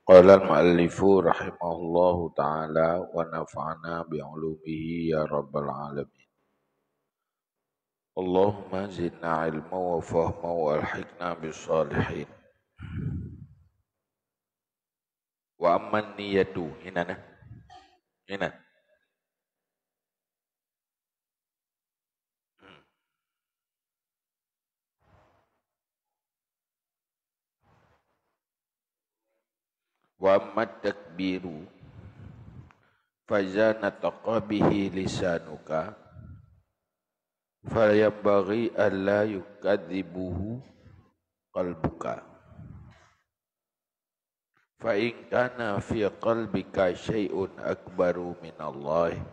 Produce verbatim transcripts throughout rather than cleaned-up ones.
Qala al-mu'allifu rahimahullahu ta'ala wa nafa'na bi ulumihi ya rabbal alamin. Allahumma zidna ilma wa fahma wa alhiqna bis salihin. Wa amman niyatu, inan, eh? Inan. Wa ammat takbiru, fa iza nataqa bihi lisanuka, fayanbaghi alla yukadzibahu qalbuka. Fa in kana fi qalbika syai'un akbaru minallahi,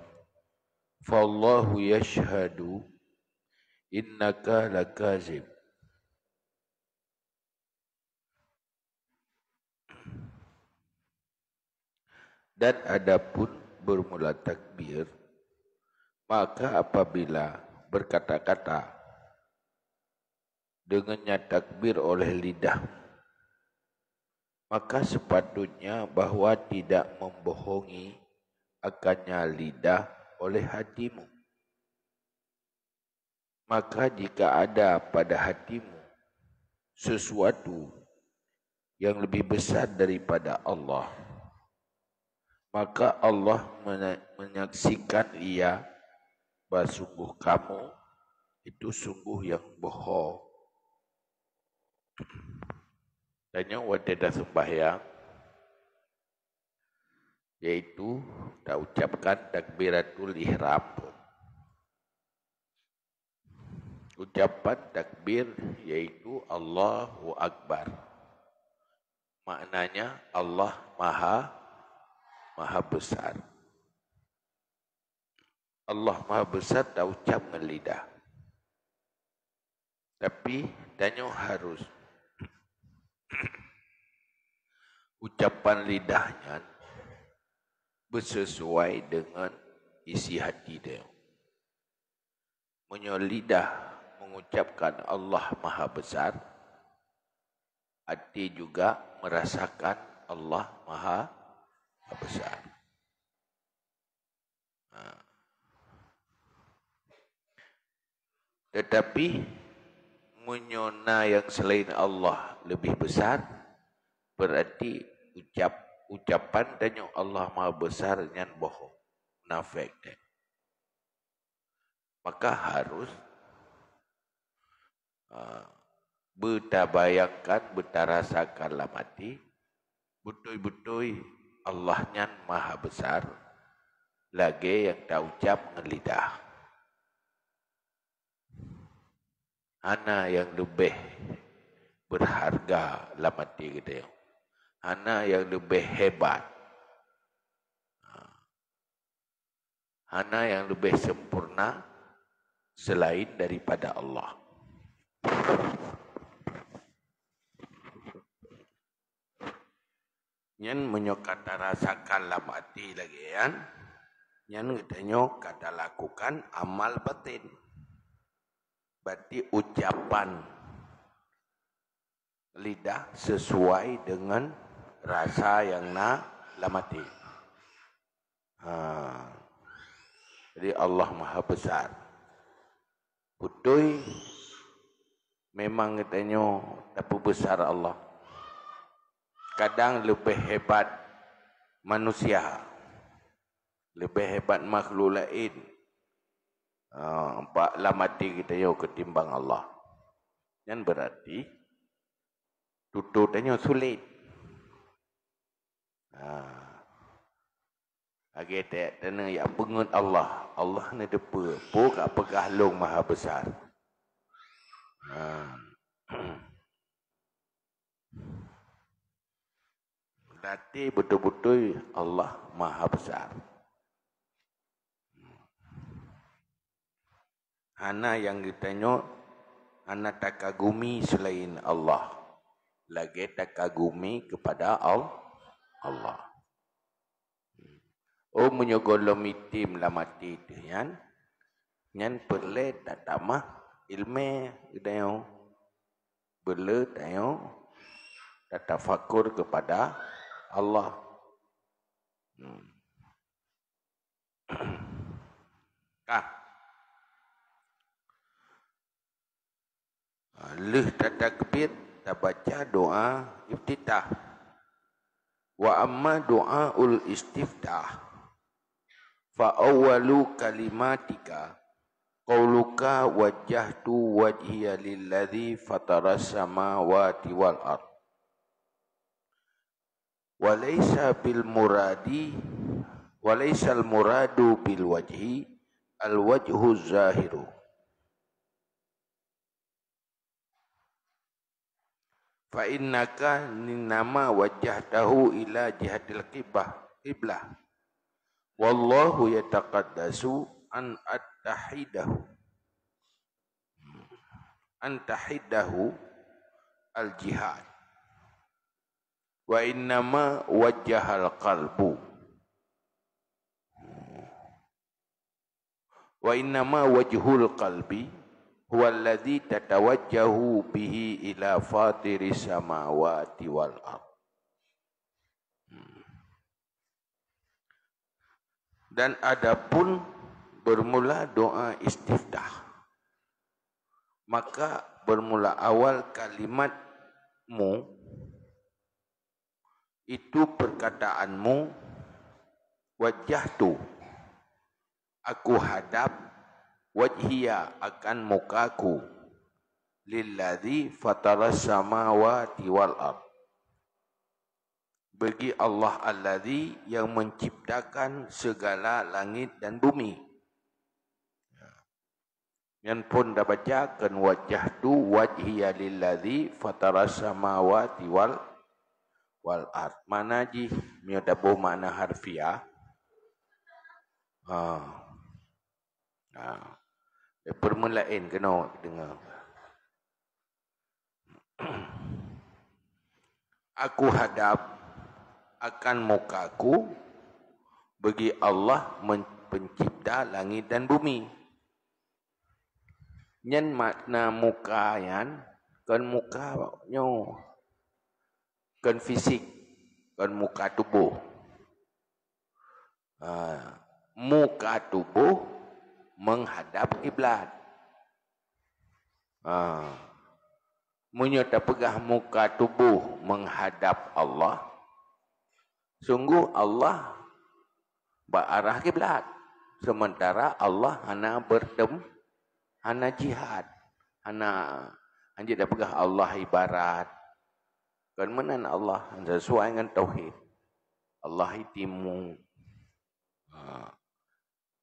fallahu yashhadu innaka lakazib. Dan adapun bermula takbir, maka apabila berkata-kata, dengannya takbir oleh lidah, maka sepatutnya bahwa tidak membohongi akannya lidah oleh hatimu. Maka jika ada pada hatimu sesuatu yang lebih besar daripada Allah, maka Allah menya-, menyaksikan ia bahwa sungguh kamu itu sungguh yang bohong. Tanyoe watée taseumbahyang, yaitu taucapkan takbiratul ihram. Ucapan takbir yaitu Allahu Akbar. Maknanya Allah Maha, Maha Besar. Allah Maha Besar taucap ngon lidah. Tapi tanyoe harus ucapan lidah nyan beuseusuai deungon isi hati tanyoe. Meunyoe lidah mengucapkan Allah Maha Besar, hati juga merasakan Allah Maha Besar. Ha. Tetapi, meunyoe na nyang seulaén Allah leubeh besar, beurati ucap-, ucapan tanyoe Allah Maha Besar nyan bohong, munafék nyan. Maka harus, a, beutabayangkan, beutarasakan lam até, beutôi-beutôi Allah nyan maha besar, lagée nyang taucap ngon lidah. Hana nyang leubeh beurharga lam até geutanyoe. Hana nyang leubeh hebat. Hana nyang leubeh sempurna seulaén daripada Allah. Nyan meunyoe ka tarasakan lam até lagée nyan, nyan geutanyoe ka talakukan amal batin. Berarti ucapan lidah sesuai dengan rasa nyang na lam até. Ha. Jadi Allah Maha Besar. Beutôi, memang geutanyoe tapeubesar Allah. Kadang leubeh hebat manusia, leubeh hebat makhluk laén, ha, bak lam até geutanyoe keutimbang Allah. Nyan beurati tutoe tanyoe sulet. Ha. Lagée ta-, taneuk jak peungeut Allah, Allah neuteupeue, peue ka peugah lôn maha besar. Ha. Berarti beutôi-beutôi Allah maha besar. Hana nyang geutanyoe hana takagumi seulaén Allah, lagée takagumi keupada Al-, Allah. Oh, meunyoe gohlom item lam até teuh nyan, nyan peureulée tatamah iéleumé geutanyoe. Beuleueh tanyoe tatafakur keupada Allah. Hmm. Ka. Lheueh tatakbir, tabaca doa iftitah. Wa amma du'aul istiftah, fa awwalu kalimatika qauluka wajjahtu wajhiya lilladzi fataras samawati wal ard. Wa laisa bil muradi, wa laisal muradu bil wajhi al wajhu zahiru. Fa innaka innama wajjahtahu ila jihatil qiblah, qiblah. Wallahu yataqaddasu an attahidahu, an tahidahu al jihad. Wa innama wajjahal qalbu. Wa innama wajhul qalbi huwallazi tatawajjahu bihi ila fatiris samawati wal ard. Hmm. Dan adapun bermula doa istiftah, maka bermula awal kalimatmu itu perkataanmu, wajjahtu, aku hadap, wajhiya, akan mukaku, lilladzi fataras samawati wal ard, bagi Allah alladzi yang menciptakan segala langit dan bumi. Nyan phon tabaca kheun wajjahtu wajhiya lilladzi fataras samawati wal, wal ard. Makna jih, meunyoe taboh makna harfiah, ha. Ha. Permeulaén keunoe deungoe. Aku hadap akan mukaku bagi Allah men-, pencipta langit dan bumi. Nyan makna muka nyan, kon muka nyoe, kon fisik, kon muka tuboh. Ha, muka tuboh menghadap kiblat. Ha, meunyoe tapeugah muka tuboh menghadap Allah, sungguh Allah bak arah kiblat, sementara Allah hana bertem-, hana jihad, hana, hanjeuet tapeugah Allah ibarat. Kon meunan Allah, sesuai ngon tauhid. Allah itimu. Ha.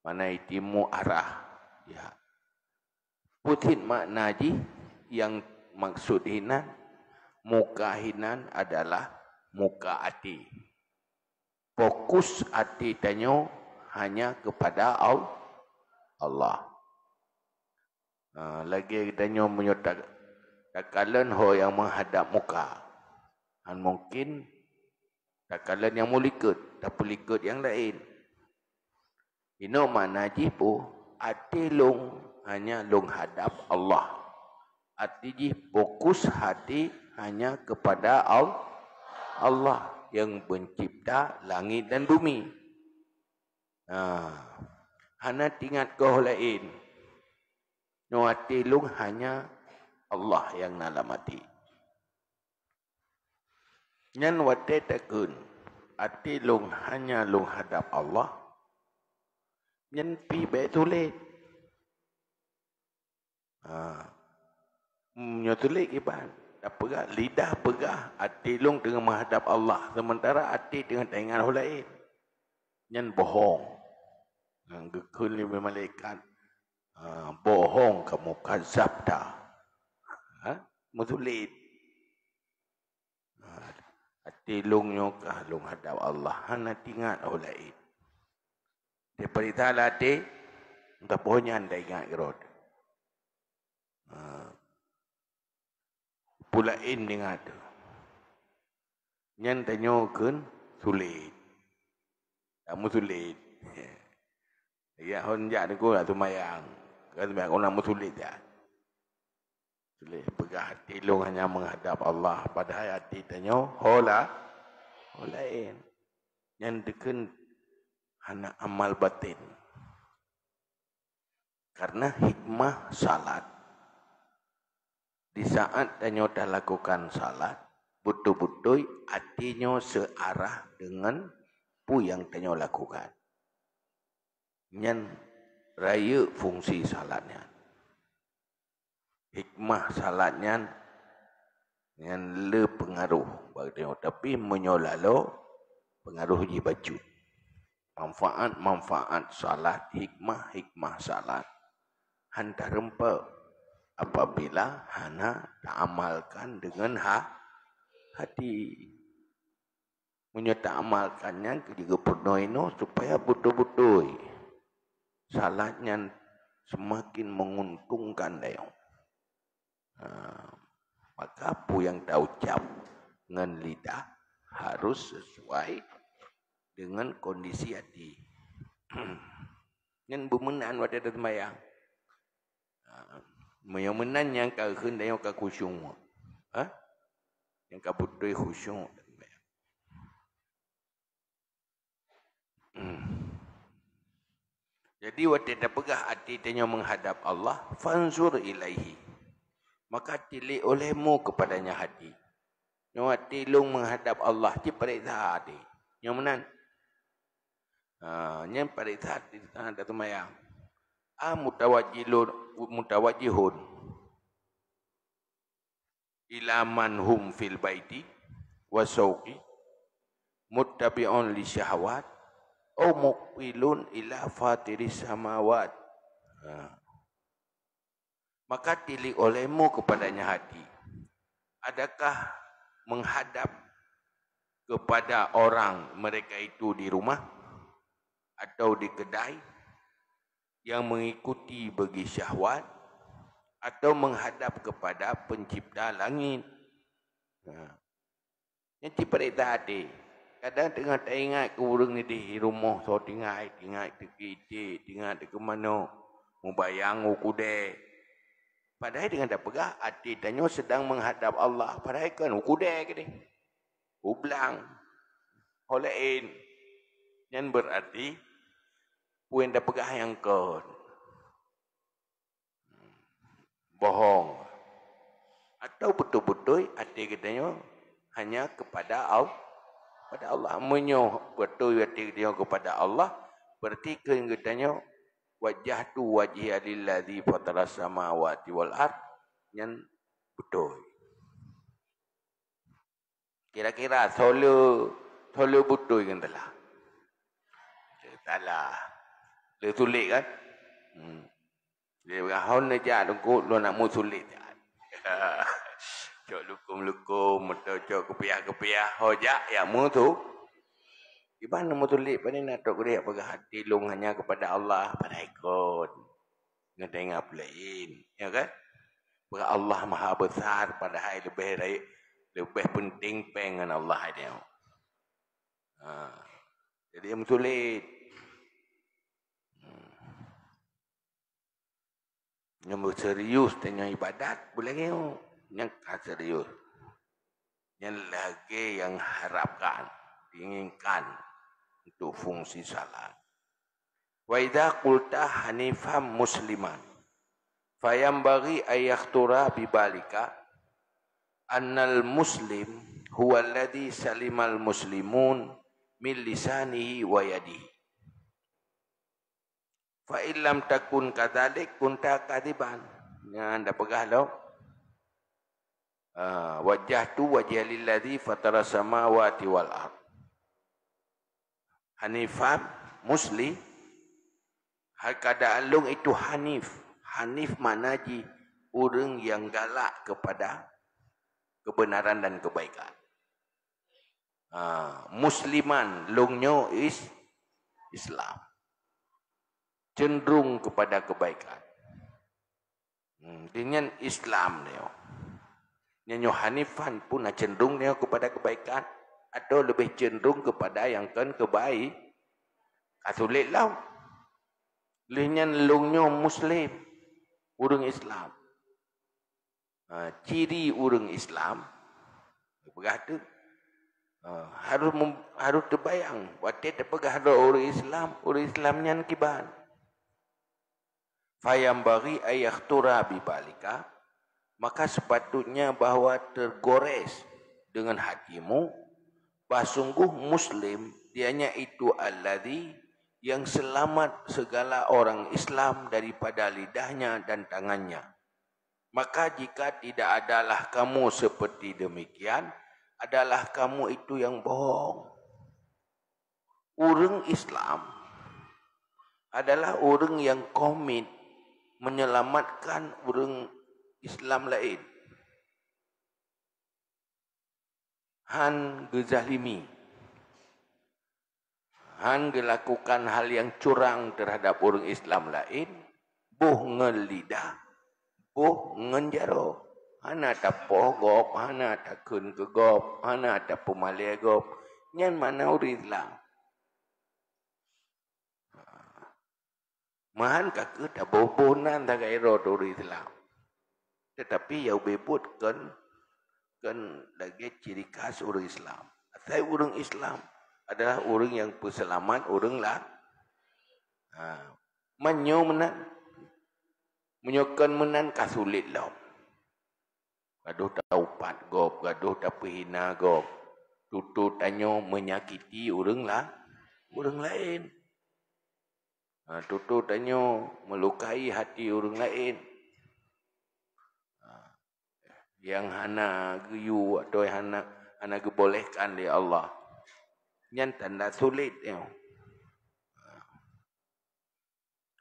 Mana itimu arah. Ya. Peue cit makna jih nyang maksud hinan, muka hinan adalah muka até. Fokus até tanyoe hanya kepada Al-, Allah. Ha, lagée tanyoe meunyoe ta-, takalon ho nyang menghadap muka. Han mungkin takalon nyang meulikot, tapeulikot nyang laén. Inoe makna jih peue? Até lôn hanya lôn hadap Allah. Até jih fokus até hanya kepada Al-, Allah yang mencipta langit dan bumi. Ha, hana teuingat keu ho laén. Nyoe até lôn hanya Allah nyang na lam até. Nyan watée takheun, até lôn hanya lôn hadap Allah, nyan pih bék sulet. Ha. Nyoe sulet kiban, tapeugah, lidah peugah até lôn teungoh meuhadap Allah, seumeuntara até teungoh taingat ho laén. Nyan bohong. Nyang geukheun lé malaikat, ha, bohong kamu, kazabta. Ha? Meusulet. Ha, até lôn nyoe kah lôn hadap Allah, hana teuingat ho laén. Dipeurintah lam até, entah poh nyan taingat keudroe. Ha. Peue laén teuingat. Nyan tanyoe kheun sulet. Kamu sulet. Ya, hon jak teungku nak seumayang. Kan seumayang, oh, nak meusulet jak. Sulet, peugah até lôn hanya meuhadap Allah, padahai até tanyoe ho la-, Ho laén. Nyan dikeuen hana amal batin. Karena hikmah salat. Di saat tanyoe talakukan salat, beutôi-beutôi até nyoe seuarah deungon peue nyang tanyoe lakukan. Nyan rayeuk fungsi salat nyan. Hikmah salat nyan, nyan le peungaroh bak tanyoe. Tapi meunyoe lalo, peungaroh jih bacut. Manfaat-manfaat salat, hikmah-hikmah salat, han tareumpok apabila hana taamalkan deungon ha-, hati. Meunyoe taamalkan nyan keu jigeupeurunoe inoe supaya beutôi-beutôi salat nyan seumaken meunguntongkan tanyoe. Ha, maka peue nyang taucab ngon lidah harus sesuai dengan kondisi hati. Nyan beumeunan watée taseumayang. Ha, meunyoe meunan nyang ka kheun tanyoe ka khusyuk. Ha? Nyang ka beutôi khusyuk. Hmm. Jadi watée tapeugah até tanyoe meuhadab Allah, fanzur ilaihi. Maka tilik olehmu kepadanya hati. Nyoe até lôn meuhadab Allah, ci pareksa até. Nyoe meunan. Ha, nyan pareksa até, ha, taseumayang. A mutawajjilun, mutawajjihun ila man hum fil baiti wa syauqi muttabi'un li syahwat au muqbilun ila fatiris samawat. Ha. Maka tilik olehmu kepadanya hati. Adakah menghadap kepada orang mereka itu di rumah atau di kedai yang mengikuti bagi syahwat atau menghadap kepada pencipta langit? Ha. Nyan ci pareksa até. Kadang teungoh taingat keu ureuëng idéh di rumoh, soe tinggai, tinggai teuki iték, tinggai teuki manok, mubayang u keudè. Padahai dengan tapeugah até tanyoe sedang menghadap Allah, padahai kon u keudè keudéh. U blang. Ho laén. Nyan beurati peue nyang tapeugah nyang kon. Bohong. Atau beutôi-beutôi até geutanyoe hanya kepada Al-, kepada Allah. Meunyoe beutôi até geutanyoe kepada Allah, berarti keu geutanyoe, "Wajjahtu wajhiya lilladzi fataras samawati wal ard," nyan beutôi. Kira-kira soe le, soe le beutôi ngon salah? Salah. Le sulet kan? Hmm. Jadi, hon neujak teungku, lôn nak meusulet jat. Cok lukum-lukum, atau cok kupiah-kupiah, ho jak, ya meusu-, iban meusulet, pane na trok geude peugah hati lôn hanya kepada Allah, padahai kon. Ngon teuingat peue laén, ya kan? Peugah Allah Maha Besar, padahai leubeh rayeuk, leubeh penting péng ngon Allah nyoe. Ha. Jadi, meusulet. Hmm. Nyang serius tanyoe ibadat, buleuen nyoe nyang ka serius. Nyan lagée nyang harapkan, diinginkan untuk fungsi salat. Wa idza qulta hanifan musliman, fayanbaghi an yakhtura bi balika annal muslim huwa alladzi salimal muslimun min lisanihi wa yadihi. Fa in lam takun kadzalik kunta kadziban. Nyan dah peugah lom. Ah, wajjahtu wajhiya lilladzi fatara samawati wal ard. Hanifan muslim. Hai keadaan lôn itu hanif. Hanif makna jih ureuëng nyang galak kepada kebenaran dan kebaikan. Ha, musliman, lôn nyoe is-, Islam. Cenderung kepada kebaikan. Hmm, dengan Islam nyoe. Nyoe hanifan pun cenderung nyoe kepada kebaikan atau lebih cenderung kepada yang kan kebaik. Ka sulet lom. Lheueh nyan lôn nyoe muslim, ureuëng Islam. Ha, ciri ureuëng Islam, peugah tu. Ha, harus mem-, harus teubayang watée tapeugah droe ureuëng Islam, ureuëng Islam nyan kiban. Fayambaghi ayakhtura bibalika, maka sepatutnya bahwa tergores dengan hatimu, bah sungguh Muslim dianya itu alladzi yang selamat segala orang Islam daripada lidahnya dan tangannya. Maka jika tidak adalah kamu seperti demikian, adalah kamu itu yang bohong. Ureuëng Islam adalah ureuëng yang komit menyelamatkan ureuëng Islam laén. Han geuzalimi, han geulakukan hal nyang curang teuhadap ureuëng Islam laén, boh ngon lidah, boh ngon jaroe. Hana tapoh gob, hana takheun keu gob, hana tapeumalée gob. Nyan makna ureuëng Islam. Meuhan ka kheueh taboh-boh nan sagai droe turi Islam. Tetapi nyang ubé buet kon, kon lagée ciri khas ureuëng Islam. Asai ureuëng Islam adalah ureuëng nyang peuseulamat ureuëng la-, ha, meunyoe meunan. Meunyoe kon meunan ka sulet lom. Gadoh taupat gob, gadoh tapeuhina gob. Tutoe tanyoe meunyakiti ureuëng la-, ureuëng laén. Ha, tutoe tanyoe meulukai hati ureuëng laén. Ha, nyang hana geuyue atau hana, hana geubolehkan lé Allah. Nyan tanda sulet nyoe.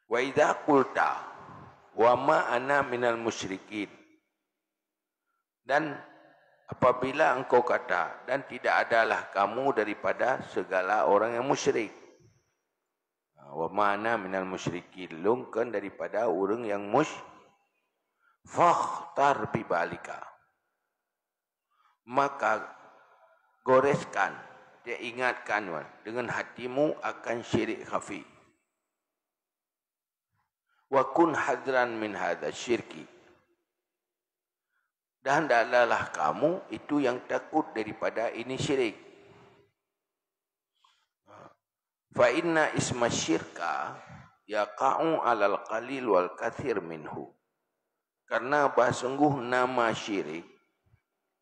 Wa idza qulta, "Wa ma ana minal musyrikin." Dan apabila engkau kata, "Dan tidak adalah kamu daripada segala orang yang musyrik." "Wa ma ana minal musyrikin," lôn kon daripada ureuëng nyang musyrik. "Fakhtar bibalika." Maka goreskan, dia ingatkan dengan hatimu akan syirik khafi. "Wa kun hadran min hadza syirki." Dan adalah kamu itu yang takut daripada ini syirik. "Fa inna isma syirka yaqa'u alal qalil wal kathir minhu." Karena bah sungguh nama syirik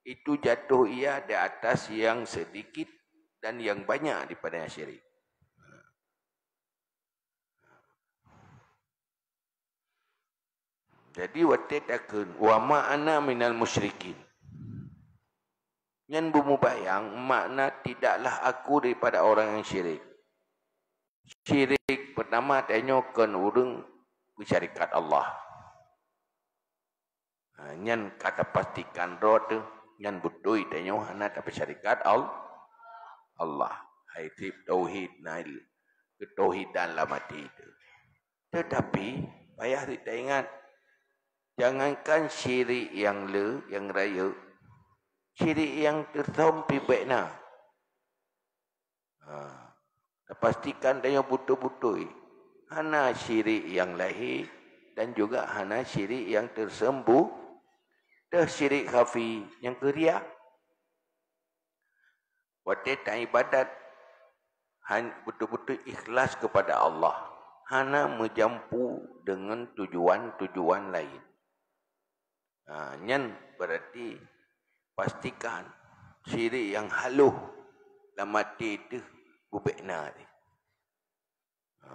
itu jatuh ia di atas yang sedikit dan yang banyak daripada yang syirik. Jadi watée takheun, "Wa ma ana minal musyrikin." Nyan beumubayang makna tidaklah aku daripada orang yang syirik. Syirik pertama tanyoe kon ureuëng peusyarikat Allah. Ha, nyan ka tapastikan droe teuh, nyan beutôi tanyoe hana tapeusyarikat Al-, Allah. Hai treb tauhid na il-, keutauhidan lam até teuh. Tetapi payah taingat, jangankan syirik nyang le, nyang rayeuk, syirik nyang teusom pih bék na. Ha, tapastikan tanyoe beutôi-beutôi hana syirik nyang lahé dan juga hana syirik nyang teuseumbu-, teuh syirik khafi nyang keu riya. Watée taibadat han-, beutôi-beutôi ikhlas keupada Allah, hana meujampu deungon tujuan-tujuan laén. Ha, nyan berarti pastikan syirik nyang haloh lam até teuh beubék na teuh. Ha,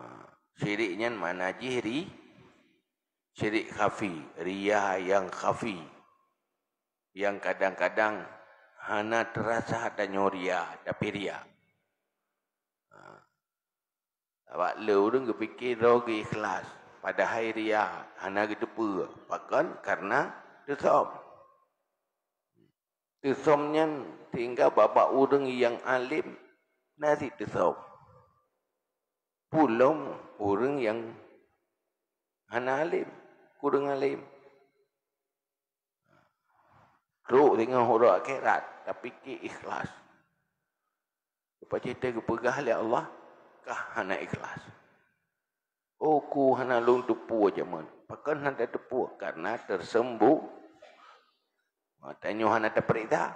syirik nyan makna jih ri-, syirik khafi, riya nyang khafi. Nyang kadang-kadang hana teurasa tanyoe riya, tapi riya. Ha. Sabab le ureuëng geupike droe geuikhlas, padahai riya hana geuteupeue, pakon? Karena teusom. Teusom nyan sehingga bak-bak ureuëng nyang além na cit teusom. Peulom ureuëng nyang hana além, kureueng além. Trok singoh uroe akhirat, tapike ikhlas. Leupah jih teuh geupeugah lé Allah, kah hana ikhlas. Oh, ku hana lôn teupeue jameun. Pakon hana teupeue? Karena teuseumbu-, tanyoe hana tapeuriksa.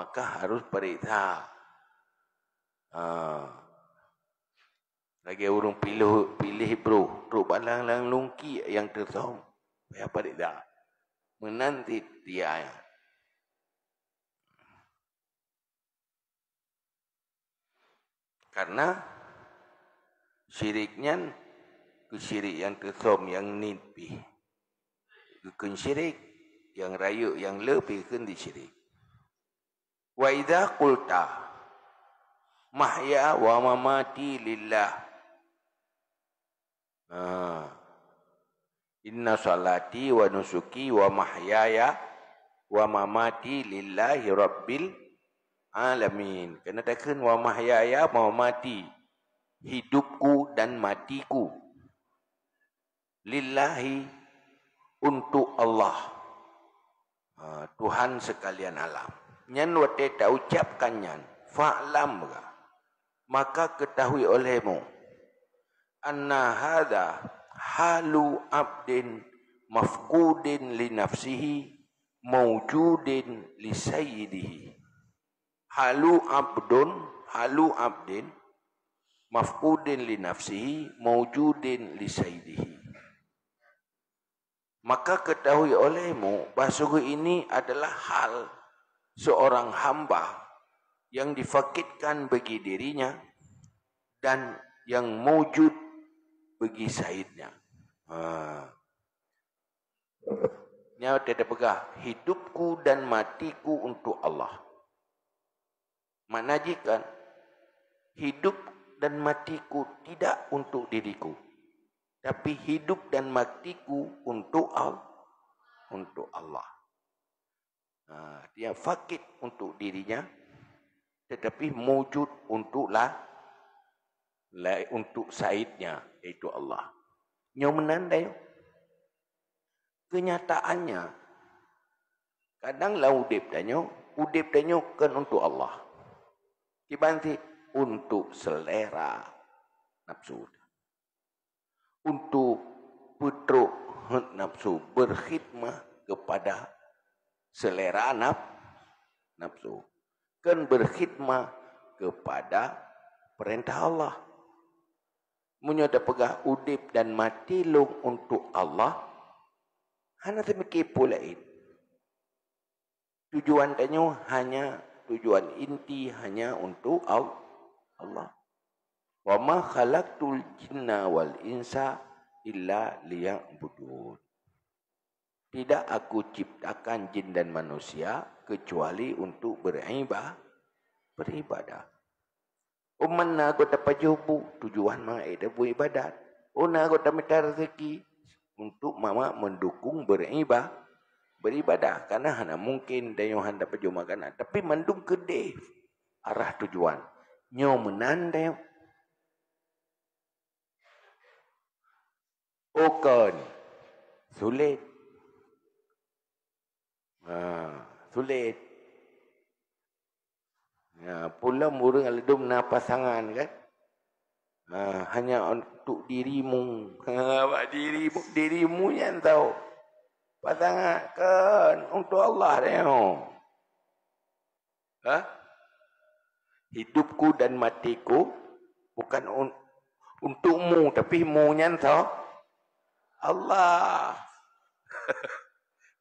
maka harus periksa. Ha. Lagèe ureueng piléh, piléh broh, trok balang lam lungkiek nyang teusöm, payah periksa. Meunan cit tia nyan. Karena syirik nyan keu syirik nyang teusöm nyang niet pih geukheun syirik, nyang rayeuk nyang le pih geukheun di syirik. Wa idza qulta mahya wa mamati lillah. Nah, inna salati wa nusuki wa mahyaya wa mamati lillahi rabbil alamin. Keuneuk takheun wa mahyaya wa mamati, hidupku dan matiku, lillahi, untuk Allah, ha, Tuhan sekalian alam. Nyan watèe taucapkan nyan, fa'lam, maka ketahui olehmu, anna hadza halu abdin mafqudin li nafsihi maujudin li sayyidihi. Halu abdun, halu abdin mafqudin li nafsihi maujudin li sayyidihi. Maka ketahui olehmu bahwa sungguh ini adalah hal seorang hamba yang difakitkan bagi dirinya dan yang maujud bagi saidnya. Ha. Nyoe teupeugah, hidupku dan matiku untuk Allah. Makna jih kan, hidup dan matiku tidak untuk diriku, tapi hidup dan matiku untuk Al-, untuk Allah. Ha, dia fakit untuk dirinya, tetapi mujud untuk la-, la-, untuk saidnya, yaitu Allah. Nyoe meunan dayuh. Kenyataannya, kadang lam udép tanyoe, udép tanyoe kon untuk Allah. Kiban cit untuk selera nafsu. Untuk peutrok nafsu, berkhidmah kepada selera naf-, nafsu. Kon berkhidmah kepada perintah Allah. Meunyoe tapeugah udép dan maté lôn untuk Allah, hana teumikir peue laén. Tujuan tanyoe hanya, tujuan inti hanya untuk Al-, Allah. "Wa ma khalaqtul jinna wal insa illa liya'budun." Tidak Aku ciptakan jin dan manusia kecuali untuk beriba-, beribadah. Umat na gota pajoh bu, tujuan mangat ita bu ibadat. Oh, na gota mita rezeki untuk mama mendukung beriba-, beribadah. Karena hana mungkin dayuh hana pajoh makanan. Tapi mandum keudeh arah tujuan. Nyoe meunan dayuh. Oh kon, sulet. Ha, sulet. Ya, pulom ureueng ladum na pasangan kan? Ha, hanya untuk dirimu. Ha, bak dirimu, dirimu nyan tau. Pasangan kan untuk Allah dia. Ha? Hidupku dan matiku bukan un-, untukmu, tapi mu nyan tho Allah.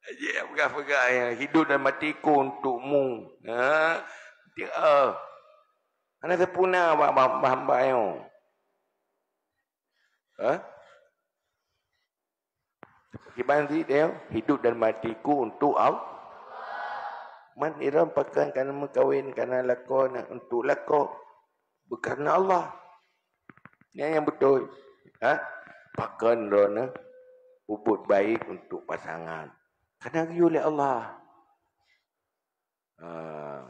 Aje peugah-peugah ya, hidup dan matiku untukmu. Ha? Dia, hana sempurna ba-, ba-, ba-, hamba nyoe. Ha? Kiban cit dia, hidup dan matiku untuk Allah. Man iron pakon kana meukawen, kana lakoe na untuk lakoe, bukan Allah. Nyan nyang beutôi. Ha? Pakon droeneuh peubuet baik untuk pasangan, kana geuyue lé Allah. Ah,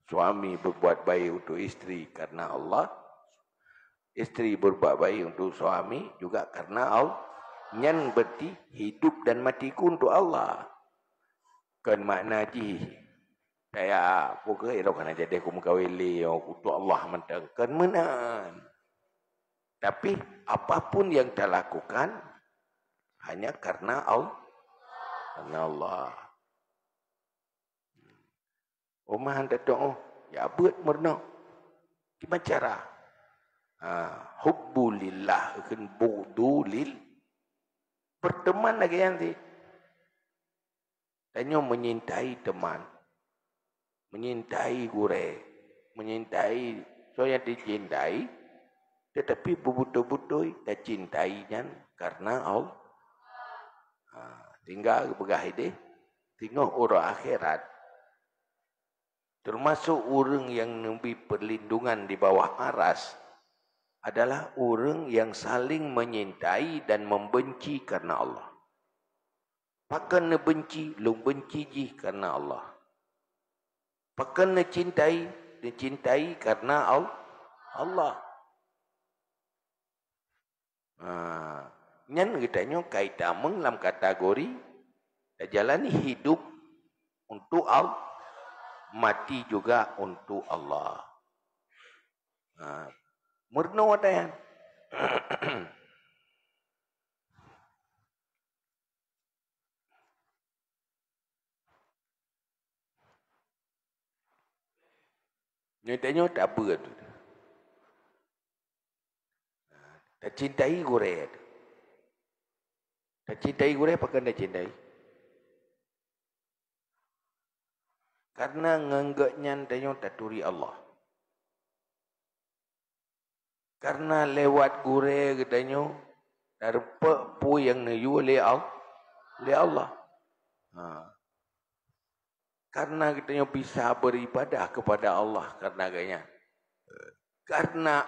suami berbuat baik untuk isteri karena Allah, isteri berbuat baik untuk suami juga karena Allah. Nyan berarti hidup dan matiku untuk Allah. Kon makna jih, kaya pokok irok kana jadi aku meukawen lé untuk Allah mantong. Kon meunan. Tapi apapun yang kita lakukan hanya karena Allah. Karena Allah. Peumahan tatu'oh, ya beuet meurunoe. Kiban cara? Ha, hubbu lillah, kheun bughdu lil. Berteman lagèe nyan cit. Tanyoe menyintai teman, menyintai gurèe, menyintai soe nyang tacintai, tetapi beubeutôi-beutôi tacintai nyan karena Allah. Ha, tinggai geupeugah idéh, teungoh uroe akhirat. Termasuk ureuëng nyang neubri perlindungan di bawah aras adalah ureuëng nyang saling menyintai dan membenci karena Allah. Pakon neubenci, lôn benci jih karena Allah. Pakon neucintai, neucintai karena Al-, Allah. Ha, nyan geutanyoe ka itamong lam kategori tajalani hidup untuk Allah, mati juga untuk Allah. Ha, meurunoe watèe nyan. Nyoe tanyoe tabeuet. Tacintai gurèe. Tacintai gurèe pakon tacintai? Karena ngon gobnyan tanyoe taturi Allah. Karena lewat gurèe geutanyoe tareupok peue nyang neuyue lé Al-, lé Allah. Ha. Karena geutanyoe bisa beribadah kepada Allah karena gobnyan. Karena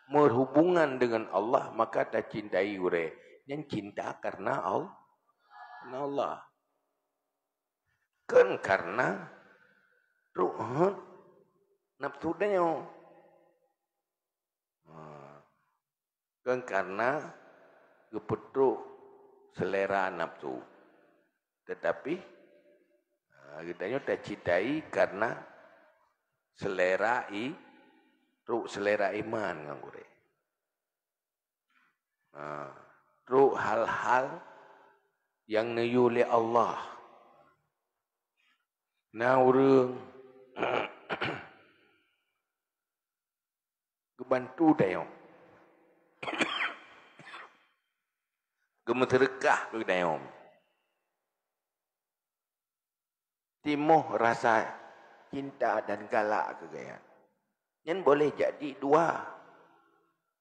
berhubungan dengan Allah, maka tacintai gurèe. Nyan cinta karena Al-, karena Allah. Kon karena trok hot nafsu tanyoe. Ha. Kon karena geupeutrok selera nafsu. Tetapi, ha, geutanyoe tacintai karena selera i-, trok selera iman ngon gurèe. Ha, trok hal-hal nyang neuyue lé Allah. Na ureuëng geubantu tanyoe. Geumeuseudeukah keu tanyoe. Timoh rasa cinta dan galak keu gobnyan. Nyan boleh jadi dua.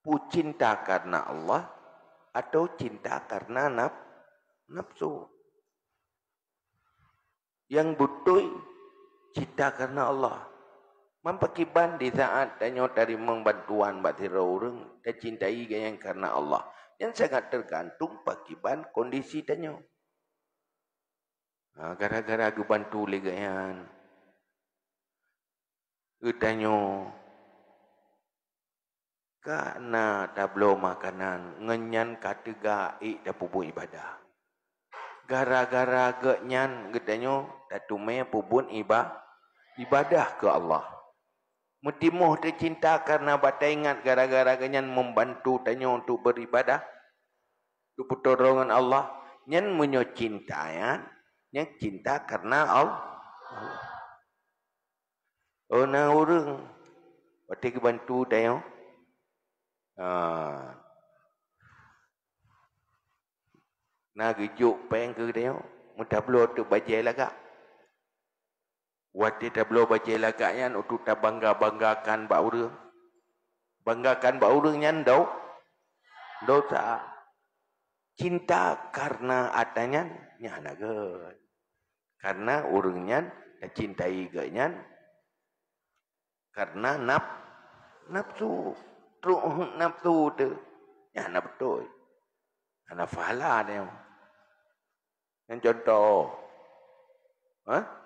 Peue cinta karena Allah atau cinta karena naf-, nafsu. Nyang beutôi cinta karena Allah. Man pakiban di saat tanyoe tarimong bantuan bak sidroe ureuëng, tacintai gobnyan karena Allah. Nyan sangat tergantung pakiban kondisi tanyoe. Ha, gara-gara geubantu lé gobnyan, geutanyoe ka na tabloe makanan, ngon nyan ka teuga ék tapeubuet ibadah. Gara-gara gobnyan geutanyoe tateumé peubuet iba-, ibadah keu Allah. Meutimoh teucinta karena bak taingat gara-gara gobnyan membantu tanyoe untuk beribadah, untuk peutulông ngon Allah. Nyan meunyoe cinta nyan, nyan cinta karena Allah. Oh, na ureuëng watèe geubantu tanyoe, ha, na geujok péng keu tanyoe, meutabloe teuk bajèe lagak. Watèe tabloe bajèe lagak nyan untuk tabangga-banggakan bak ureuëng. Banggakan bak ureuëng nyan do-, dosa. Cinta karena atra nyan, nyan hana gèt. Karena ureuëng nyan tacintai gobnyan karena naf-, nafsu. Trok hot nafsu teuh. Nyan hana beutôi. Hana pahala tanyoe. Nyan contoh. Ha?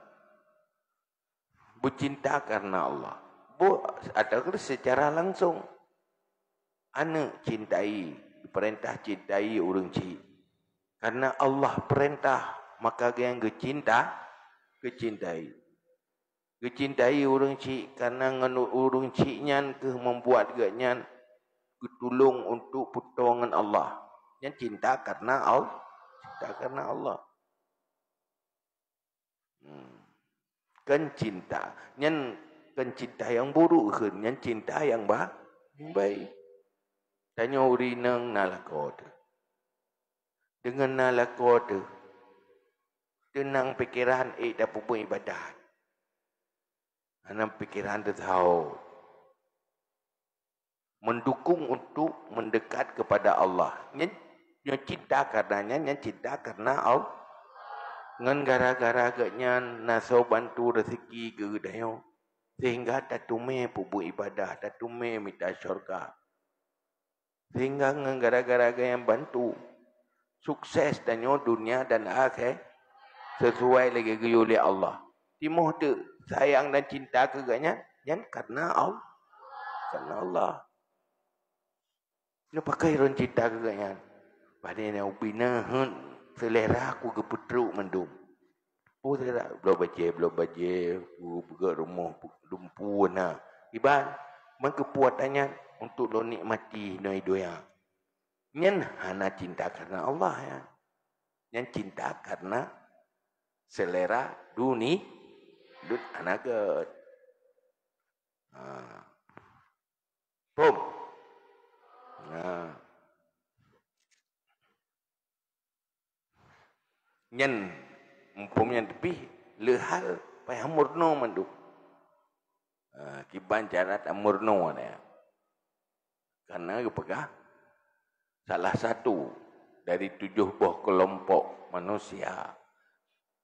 Beucinta karena Allah. Bu-, atawa secara langsung. Aneuëk cintai, dipeurintah cintai ureuëng chik. Karena Allah peurintah, maka gobnyan geucinta, geucintai. Geucintai ureuëng chik karena ngon ureuëng chik nyan keuh membuat gobnyan geutulông untuk peutulông ngon Allah. Nyan cinta karena Al-, cinta karena Allah. Hmm. Kon cinta. Nyan kon cinta nyang buruk kheun, nyan cinta nyang ba-, nyang baik. Tanyoe ureueng inong na lakoe teuh. Deungon na lakoe teuh, teunang pikeran ék tapeubuet ibadat. Hana pikeran teusaho. Mendukung untuk mendekat kepada Allah. Nyan, nyoe cinta karena nyan, nyan cinta karena Allah. Ngon gara-gara geuh nyan na soe bantu rezeki geutanyoe, sehingga tateumé peubuet ibadah, tateumé mita syurga. Sehingga ngon gara-gara geuh nyan bantu, sukses tanyoe dunia dan akhé-, sesuai lagée geuyue lé Allah. Timoh teuk sayang dan cinta keu geuh nyan, nyan karena Allah. Karena Allah. Nyoe pakon lôn cinta keu geuh nyan. Padahai na ubina heuet selera ku geupeutrok mandum. Peue selera? Bloe bajée, bloe bajée, peue, peugét rumoh, lumpu na. Iban, meukeupue tanyan untuk lôn nikmati inoe donya. Nyan hana cinta karena Allah nyan. Nyan cinta karena selera duni-, dun-, hana gét. Ha. Phom? Nah. Nyan, muphom nyan teupih, leuhal payah meurunoe mandum. Ah, kiban cara tameurunoe nyan. Karena geupeugah, salah satu dari tujoh boh keulompok manusia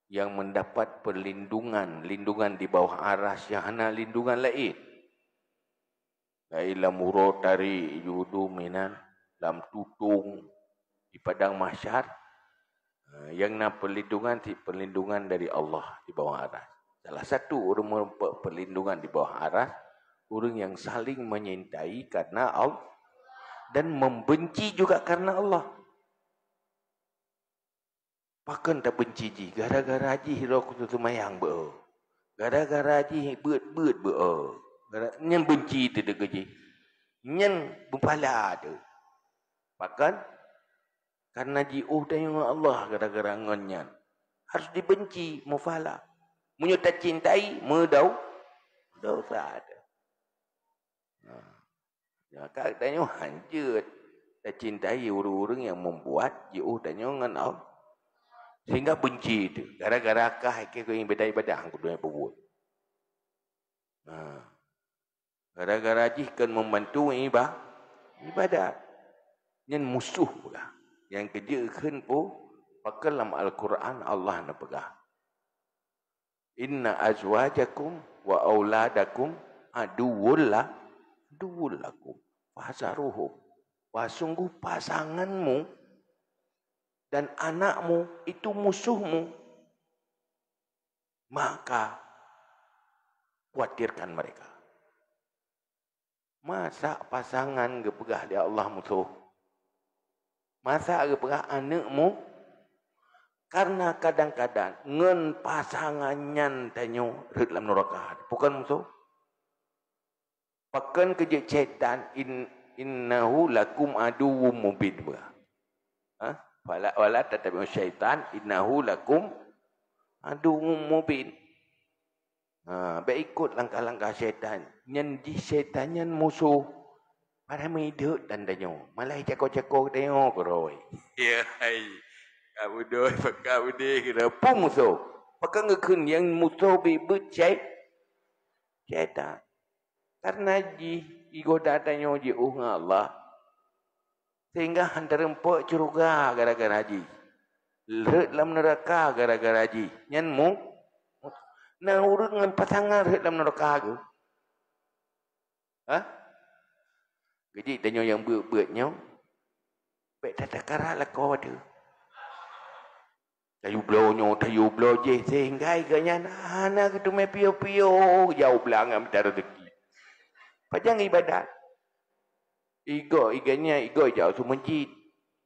yang mendapat perlindungan, lindungan di bawah aras yang hana lindungan laén. Baik lam uroe tarék, judum inan, lam tutong, di padang mahsyar, eh, nyang na perlindungan, cit perlindungan dari Allah di bawah aras. Salah satu ureuëng meureumpok perlindungan di bawah aras, ureuëng yang saling menyintai karena Allah dan membenci juga karena Allah. Pakon tabenci jih? Gara-gara jih droe kutu seumayang beu. Gara-gara jih beuet-beuet beu. Gara-, nyan benci teuh keu jih. Nyan beupala teuh. Pakon? Karena jiôh tanyoe ngon Allah gara-gara ngon nyan. Harus dibenci, mufala. Meunyoe tacintai, meudau-, dosa teuh. Nah. Ya, ka tanyoe hanjeuet tacintai ureuëng-ureuëng nyang membuat jiôh tanyoe ngon Allah. Sehingga benci teuh. Gara-gara kah ikée keu ibadah-ibadah nyang kuduek peubuet. Nah. Gara-gara jih kon membantu iba-, ibadat. Nyan musoh peugah. Nyang keujeuet kheun peue? Pakon lam Al-Quran Allah neupeugah, "Inna azwajakum wa auladakum aduwwul la-, aduwwul lakum. Fahzaruhum." Wah, sungguh pasanganmu dan anakmu itu musuhmu. Maka khawatirkan mereka. Masa pasangan geupeugah lé Allah musoh? Masa geupeugah aneuëk mu? Karena kadang-kadang ngon pasangan nyan tanyoe rhot lam nuraka. Bukon musoh? Pakon keujeuet syaitan, in-, "Innahu lakum aduwwum mubin," beuh. Ha? "Wala, wala tattabi'u syaitan, innahu lakum aduwwum mubin." Ha, bék ikot langkah-langkah syaitan. Nyan jih syaitan nyan musoh. Padahai meuideuek dan tanyoe. Malah cako-cako tanyoe keurôi. Ya, hai. Ka beudôh, ka beudeh, kira pun musoh. Pakon geukheun nyang musoh beuet syai-, syaitan. Karena jih igoda tanyoe jiôh ngon Allah. Sehingga han teurumpok syeuruga gara-gara jih. Rhot lam neuraka gara-gara jih. Nyan mu-, na ureuëng ngon pasangan rhot lam neuraka geuh. Hah? Keujeuet tanyoe nyang beuet-beuet nyoe, bék tatakara lakoe teuh. Tayue bloe nyoe, tayue bloe jéh, sehingga geuh nyan hana geuteumé piôh-piôh, jauh blang ngon mita rezeki. Pajan ibadat? Igoe, igoe nyan, igoe jauh su masjid.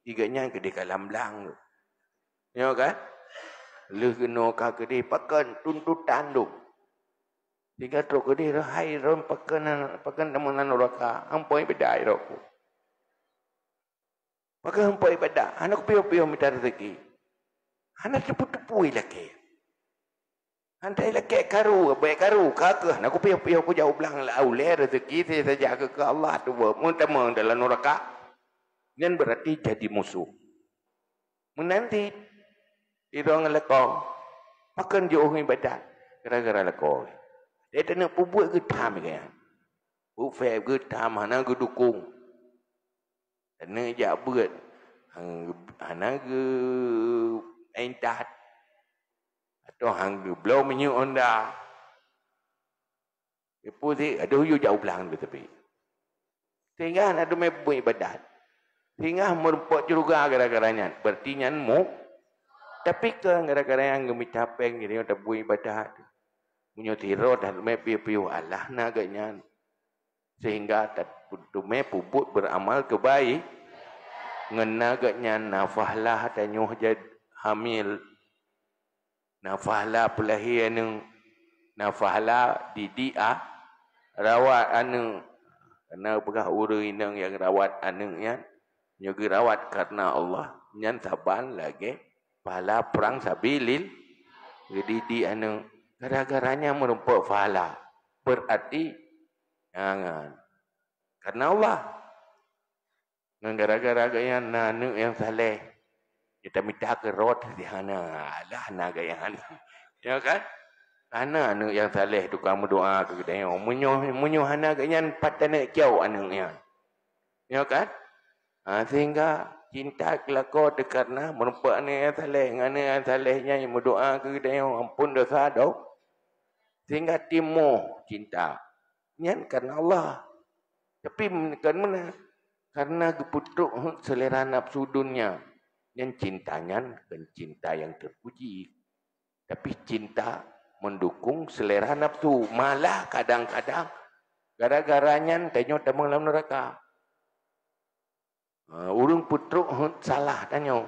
Igoe nyan keudeh ka lam blang. Nyoe kan? Lheueh keunoe ka keudeh pakon tuntutan lom. Sehingga trok keudeh, hai lôn pakon, pakon teuma lam nuraka, ampôn ibadat droe ku. Pakon ampôn ibadat, hana kupiôh-piôh mita rezeki. Hana teupeu-teupeu ilakée. Antai lakée karu, bék karu, ka keuh na kupiôh-piôh kujak u blang lau lé rezeki, si saja keu, keu Allah tu, meutamong dalam nuraka. Nyan berarti jadi musuh. Meunan cit, sidroe ngon lakoe, pakon jiôh ibadat, gara-gara lakoe. Dia taneuk peubuet geutam gaya. Bufet geutam hana geudukong. Taneuk jak beuet, hana geu-, intat. Atau hana geubloe minyeuk honda. Ipu si, aduh, yue jak u blang teuteupi. Sehingga hana teumé peubuet ibadat. Sehingga meurumpok syeuruga gara-gara nyan. Berarti nyan mu-, tapi keu gara-gara nyan geumita péng, jadi nyoe tabuet ibadat. Meunyoe sidroe dah teumé piôh-piôh, Allah na geuh nyan. Sehingga ta-, teumé peubuet beramal keubai-, ngon na geuh nyan na pahala tanyoe jad hamil. Na pahala peulahé aneuëk, na pahala didik a-, rawat aneuëk. Karena peugah ureuëng inong nyang rawat aneuëk nyan, nyoe geurawat karena Allah, nyan saban lagée pahala perang sabilil-, geudidik aneuëk. Gara-gara nyan meurumpok pahala. Berarti, jangan. Karena Allah. Ngon gara-gara gobnyan na aneuëk nyang saleh. Nyoe tamita keu rot, hana, alah, na gobnyan. Ya kan? Hana aneuëk nyang saleh tukang meudoa keu geutanyoe. Meunyoe, meunyoe hana gobnyan, pat taneuk cok aneuëk nyan. Ya kan? Ha, sehingga cinta keu lakoe teuh karena meurumpok aneuëk nyang saleh, ngon aneuëk nyang saleh nyan meudoa keu geutanyoe, ampôn dosa do-, sehingga timoh cinta. Nyan karena Allah. Tapi kon meunan, karena geupeutrok hot selera nafsu dunia, nyan cinta nyan kon cinta nyang terpuji. Tapi cinta mendukung selera nafsu, malah kadang-kadang gara-gara nyan tanyoe tamong lam neraka. Ha, ureuëng peutrok hot salah tanyoe.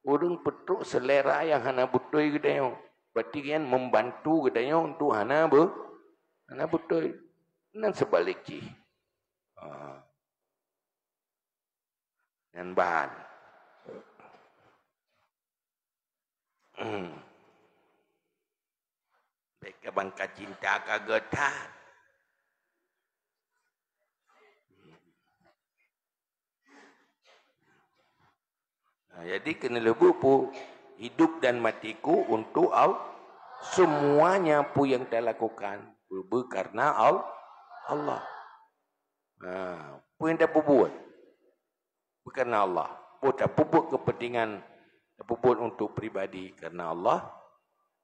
Ureuëng peutrok selera nyang hana beutôi geutanyoe. Berarti nyan membantu geutanyoe untuk hana be-, hana beutôi. Nan seubalik jih. Ha. Nyan ban. Hmm. Bék ka bangka cinta ka geuh that. Nah, jadi keuneulheueh beupu, hidup dan matiku untuk Al-, semuanya peue nyang talakukan, beu-, beu karena Al-, Allah. Nah, peue nyang tapeubuet? Beu karena Allah. Boh tapeubuet keupeuntengan, tapeubuet untuk pribadi karena Allah,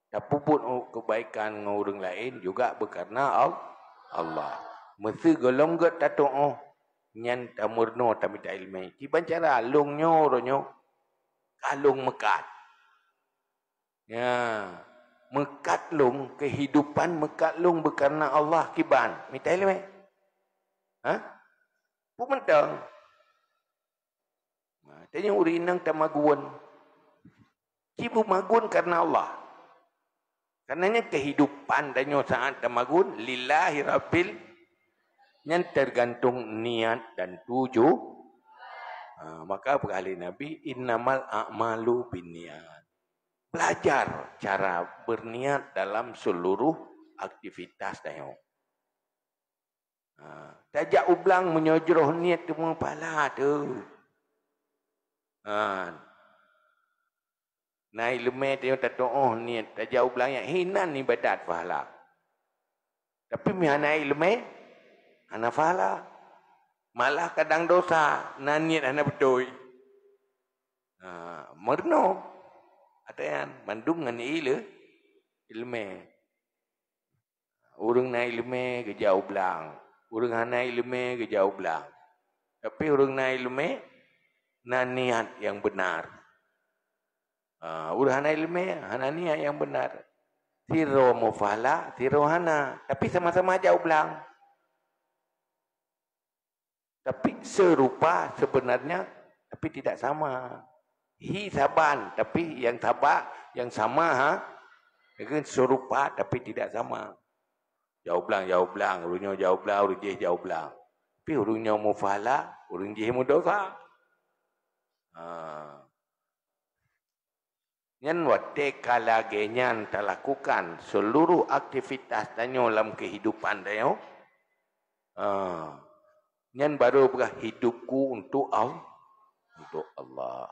tapeubuet u-, keubaikan ngon ureuëng laén juga beu karena Al-, Allah. Meuseu gohlom gét tatuoh, nyan tameurunoe tamita iéleumé. Kiban cara lôn nyoe uroe nyoe ka lôn meukat. Ya, meukat lôn, kehidupan meukat lôn beu karena Allah kiban. Mita iéleumé. Ha? Peue mantong? Nah, tanyoe ureuëng inong tamagun. Ci beumagun karena Allah. Karena nyan kehidupan tanyoe saat tamagun, lillahi rabbil, nyan tergantung niat dan tuju-, ha, maka peugah lé Nabi, "Innamal a'malu binniyat." Belajar cara berniat dalam seluruh aktivitas tanyoe. Ha, tajak u blang meunyoe jroh niet teuma pahala teuh. Ha. Na iéleumé tanyoe tatuoh niet, tajak u blang nyan hinan iébadat pahala. Tapi meuhana iéleumé, hana pahala. Malah kadang dosa, na niet hana beutôi. Ha, meurunoe. Ata nyan, mandum ngon iéle-, iéleumé. Ureuëng na iéleumé geujak u blang, ureuëng hana iéleumé geujak u blang. Tapi ureuëng na iéleumé na niat nyang beunar. Ha, ureuëng hana iéleumé hana niat nyang beunar. Sidroe meupahala, sidroe hana, tapi sama-sama jak u blang. Tapi serupa sebenarnya, tapi tidak sama. Hi saban, tapi nyang saba-, nyang sama, ha? Jadi serupa tapi tidak sama. Jak u blang, jak u blang, ureuëng nyoe jak u blang, ureuëng jéh jak u blang. Tapi ureuëng nyoe meupahala, ureuëng jéh meudosa. Ha. Nyan watée ka lagée nyan talakukan seluruh aktivitas tanyoe lam keuhidupan tanyoe, ah, nyan barô peugah hidupku untuk Al-, untuk Allah.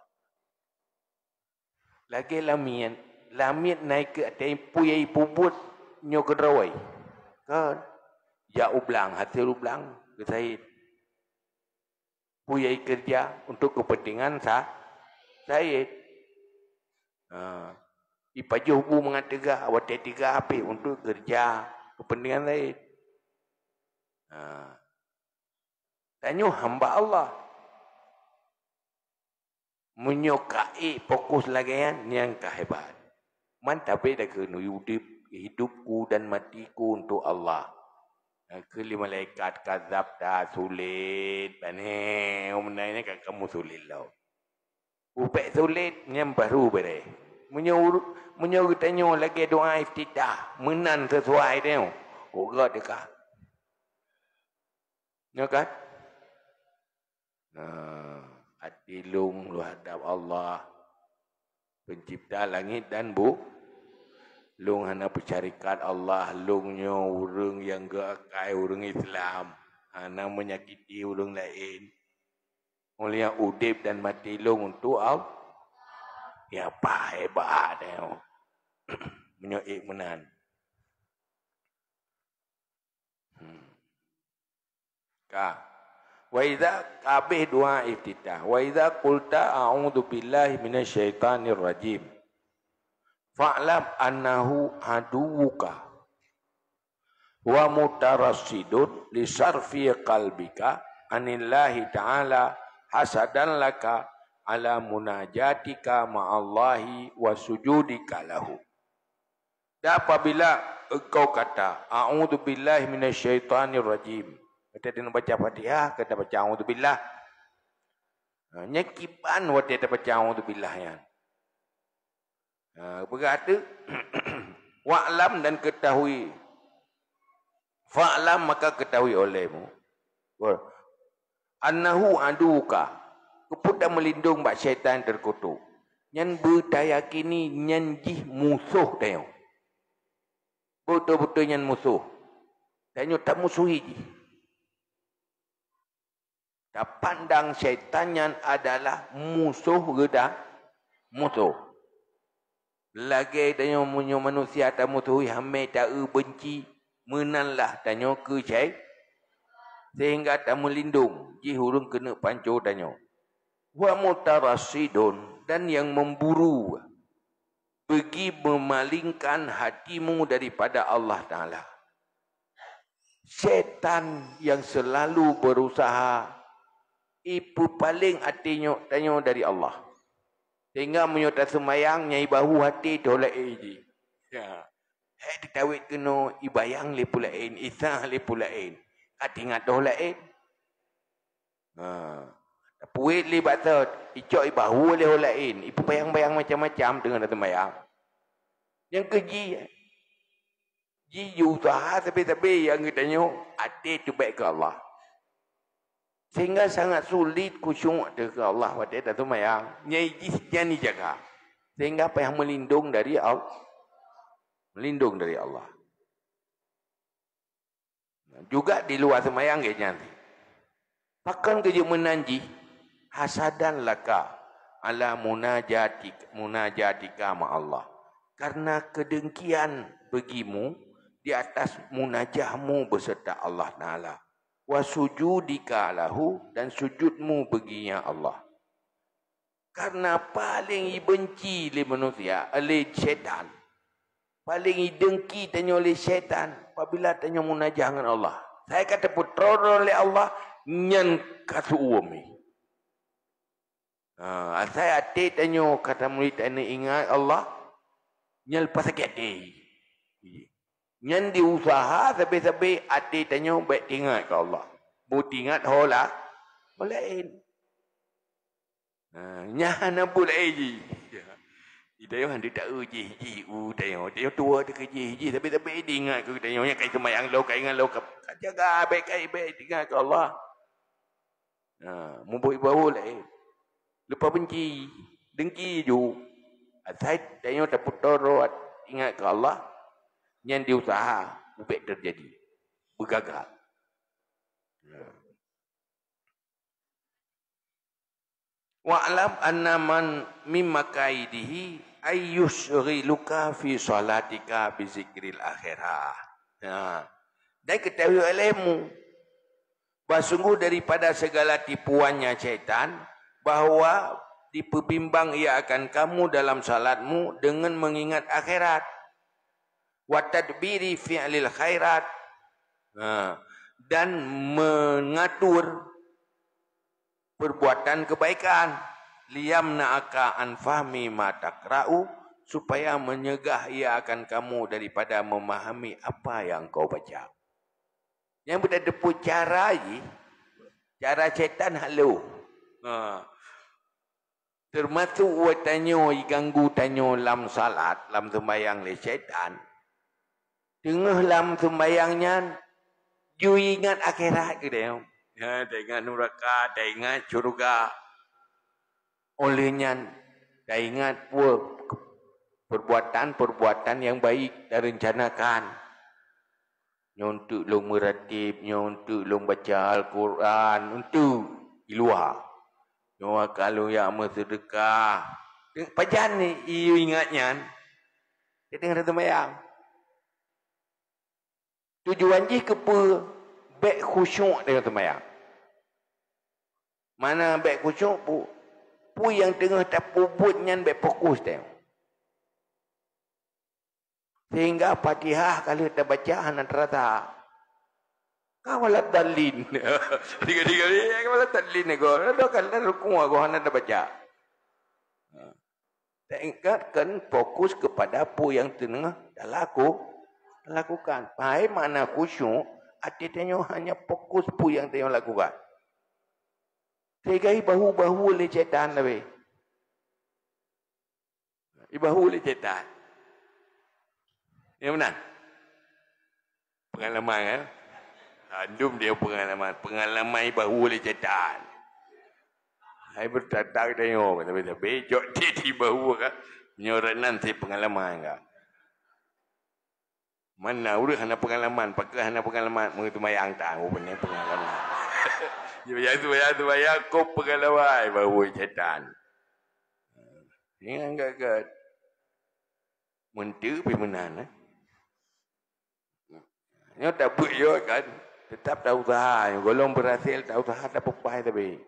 Lagée lamiet, lamiet naik keu até pui ai pubuet nyoe keudroe. Kan? Jak u blang, hasil u blang, geusayét. Pui ai keureuja untuk keupeuntengan sa-, sayét. Ha. Ipajoh bu mangat teuga, watée teuga habéh untuk keureuja keupeuntengan sayét. Ha. Tanyoe hamba Allah. Meunyoe ka ék fokus lagée nyan, nyan ka hebat. Man tabé dakeuh nyoe udeb, hidupku dan matiku untuk Allah. Keu lé malaikat kazab ta sulet, bane meunan nyan ka kamu sulet lom. Ubek sulet nyan baru beureh. Meunyoe uru-, meunyoe geutanyoe lagée doa iftitah, meunan sesuai tanyoe, uroe teuka. Nyo kan? Nah, até lôn lôn hadab Allah, pencipta langit dan bu-, lôn hana peusyarikat Allah, lôn nyoe ureuëng nyang geuakai ureuëng Islam, hana menyakiti ureuëng laén. Mulia udeb dan mati lôn untuk Allah. Ya, bah, hebat, eh. Meunyoe ék meunan. Hmm. Ka. Wa idza, kabeh doa iftitah. Wa idza qulta a'udzu billahi minasy syaithanir rajim. Fa'lam annahu aduwwuka wa mutarassidun li sarfi qalbika anillahi ta'ala hasadan laka ala munajatika ma'allahi wa sujudika lahu. Dan apabila engkau kata, "A'udzubillahi minasyaitonirrajim." Kita dina baca Fatihah, kita baca, "A'udzubillah." Ha, nyan kiban watée tabaca "A'udzubillah" nyan. Ha, peugah tu, "Wa'lam," dan ketahui. "Fa'lam," maka ketahui olehmu. Wah. "Annahu aduka," keupeue tameulindong bak syaitan teukutuk. Nyan beutayakini nyan jih musoh tanyoe. Beutôi-beutôi nyan musoh. Tanyoe tamusuhi jih. Tapandang syaitan nyan adalah musoh geuda-, musoh. Lagée tanyoe meunyoe manusia tamusuhi hamé ta-eu beunci, meunanlah tanyoe keu syai-, sehingga tameulindong jih ureuëng keuneuk panco tanyoe. Wa mutarassidun, dan yang memburu bagi memalingkan hatimu daripada Allah Taala. Setan yang selalu berusaha ipeupaléng até nyoe tanyoe dari Allah. Sehingga meunyoe taseumayang nyang ibahu até toh laén jih. Ya. Hai teutawét keunoe ibayang lé peue laén, isa lé peue laén. Ka teuingat toh laén. Ha. Tapuet lé bak thot, icok ibahu lé ho laén, ipeubayang-bayang macam-macam deungon taseumayang. Nyang keuji, ji jiuseuha sabe-sabe nyang geutanyoe até teubek keu Allah. Sehingga sangat sulit khusyuk teuh keu Allah watée taseumayang. Nyai jih nyan ijaga. Sehingga payah meulindong dari Allah. Meulindong dari Allah. Juga di luwa seumayang gét nyan. Pakon geujeuet meunan jih? Hasadan laka ala munajatik-, munajatika ma Allah. Karena kedengkian bagimu di atas munajahmu beserta Allah Taala. Wa sujudika lahu, dan sujudmu baginya Allah. Karena paléng ibenci lé manusia, lé syaitan. Paléng idengki tanyoe lé syaitan apabila tanyoe munajah ngon Allah. Sai ka tapeutroe lé Allah, nyan ka seuuem. Ha, asai até tanyoe ka tamurit tanyoe ingat Allah, nyan leupah sakét até. Nyan diuseuha sabe-sabe até tanyoe bék teuingat keu Allah. Beuteuingat ho la-, ho laén. Ha, nyan hana buet laén jih. Di tanyoe hana taeu jih, jih u tanyoe. Tanyoe tuwoe teuka jih, jih sabe-sabe diingat keu tanyoe. Nyang ka seumayang lom, ka ingat lom, ka, ka jaga bék, ka bék teuingat keu Allah. Ha, mubuet ibahu laén. Leupah benci, dengki ju. Asai tanyoe tapeutoe droe ingat keu Allah, nyan diusaha ubek teujadi, beugaga. Wa'lam anna man min makaidihi ay yusyghiluka fi salatika bi zikril akhirah. Ha. Dan ketahui olehmu, bah sungguh daripada segala tipuannya syaitan, bahwa dipeubimbang ia akan kamu dalam salatmu dengan mengingat akhirat. Wa tadbiri fi'lil khairat. Ha. Dan mengatur perbuatan kebaikan. Liyamna'aka an fahmi ma taqra'u, supaya menyegah ia akan kamu daripada memahami apa yang kau baca. Nyang beutateupeue cara jih, cara syaitan halo. Ha. Teumasok watée tanyoe jiganggu tanyoe lam salat, lam seumbahyang lé syaitan. Teungoh lam seumbahyang nyan, ju ingat akhirat geutanyoe. Ha, taingat nuraka, taingat syeuruga. Óh lheueh nyan, taingat peue perbuatan-perbuatan nyang baik tarencanakan. Nyoe eunteuk lôn meuratéb, nyoe eunteuk lôn baca Al-Quran, eunteuk di luwa. Nyoe ka lôn jak meuseudeukah. Pajan ni, i ingat nyan? Teungoh seumayang. Tujuan jih keupeue? Bék khusyuk teungoh seumayang. Mana bék khusyuk, pu-, peue nyang teungoh tapeubuet nyan bék fokus teuh. Sehingga Fatihah ka lheueh tabaca hana teurasa. Ka waladhdallin. Tiga-tiga ni, ka waladhdallin ni, go. Dah kan dah rukuk, go, hana tabaca. Ha. Taingatkan fokus kepada peue nyang teungoh talaku-, talakukan. Hai makna khusyuk, até tanyoe hanya fokus peue nyang tanyoe lakukan. Sehingga ibahu-bahu lé syaitan teuh. Ibahu lé syaitan. Ya beuna? Pengalaman, kan? Andum dia pengalaman. Pengalaman ibahu lé syaitan. Hai beurtatang tanyoe, tapi, tapi jok di, di bahu kan. Nyoe nan si pengalaman kan. Mana ureueng hana pengalaman, pakon hana pengalaman, meuseumayang tan, oh, beuna pengalaman. Seumayang, seumayang, seumayang, kok pengalaman, bahu syaitan. Ingat, ingat, ingat. Meunteuk pih meunan, eh. Nyoe tabeuet yo kan, tetap ta usaha, nyoe gohlom beurhasil ta usaha ta peupai tapi.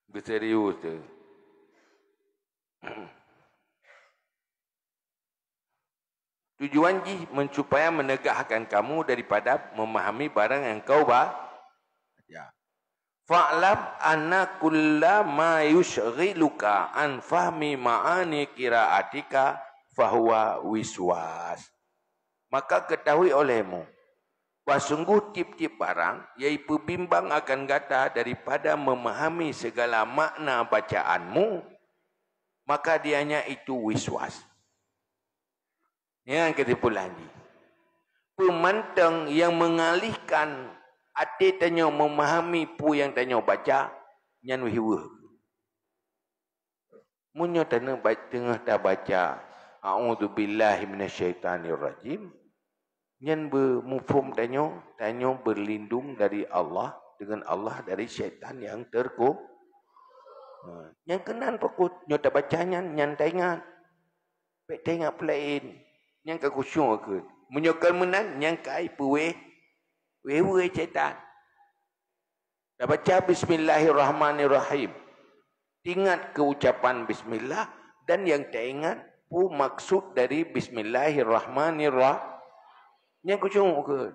Beuserius teuh. Tujuan jih men-, supaya menegahkan kamu daripada memahami barang yang kau ba-, baca. Fa'lam anna kulla ma yusyghiluka an fahmi ma'ani qira'atika fahuwa wiswas. Maka ketahui olehmu, bah sungguh tiep-tiep barang nyang ipeubimbang akan gata daripada memahami segala makna bacaanmu, maka dianya itu wiswas. Nyan keusimpulan jih. Peue mantong nyang meungalihkan até tanyoe meumahami peue nyang tanyoe baca, nyan weueh-weueh. Meunyoe tanyoe ba-, teungoh tabaca, "A'udzubillahi minasyaitonirrajim," nyan beumuphom tanyoe, tanyoe beulindong dari Allah, deungon Allah dari syaitan nyang teurko-, ha, nyang keunan fokus. Nyoe tabaca nyan, nyan taingat. Bék taingat peulaén. Nyan ka khusyuk keuh. Meunyoe kon meunan, nyan ka ipeuweh, weh-weh syaitan. Tabaca bismillahirrahmanirrahim. Taingat keu ucapan bismillah dan nyang taingat peue maksud dari bismillahirrahmanirrah-, nyan khusyuk keuh.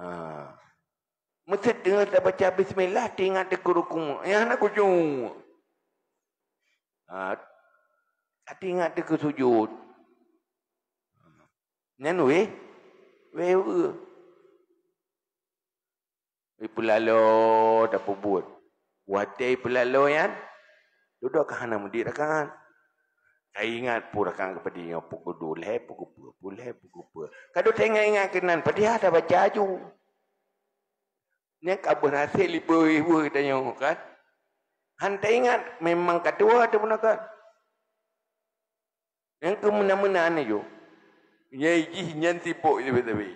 Ha. Meuseuti teungoh tabaca bismillah, taingat teuh keu rukuk. Nyan hana khusyuk. Ha. Taingat teuh keu sujud. Nyan weh, weh-weh. Ipeulalo tapeubuet. Watée ipeulalo nyan, dudoe ka hana meudiek rakaat. Taingat peue rakaat keupadum nyoe, pukul dua lhée, pukul peue, pukul lhée, pukul peue. Ka dudoe taingat-ingat keunan, padahai tabaca aju. Nyan ka berhasil ipeue-ipeue tanyoe kan. Han taingat memang ka tuha teuh peunakan. Nyang keu meunan-meunan nyoe. Nyai jih nyan sibok sabe-sabe.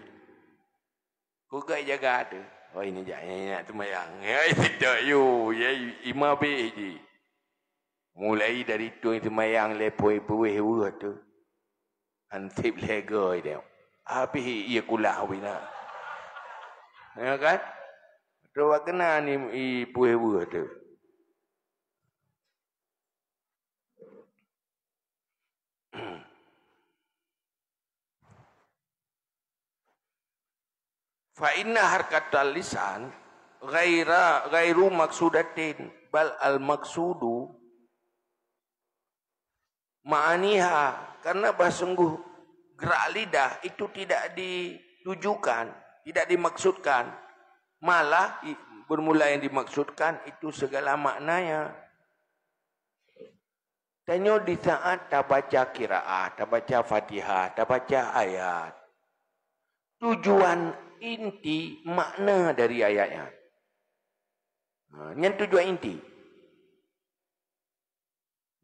Keu gak jaga teuh. Oh, ini jak, ini nak seumayang. Hai, tidak, yo, ya, ima beh jih. Mulai dari tueng seumayang lé poi puweh weueh teuh. Hansip lego ideh. Habis ia kulah bina. Ya kan? Betul kena ni i puweh weueh teuh. Fa inna harkatal lisan ghaira, ghairu maksudatin, bal al maksudu ma'aniha, karena bah sungguh gerak lidah itu tidak ditujukan, tidak dimaksudkan, malah i-, bermula yang dimaksudkan itu segala maknanya. Tanyoe di saat tabaca qiraah, tabaca Fatihah, tabaca ayat, tujuan inti makna dari ayat nyan. Ha, nyan tujuan inti.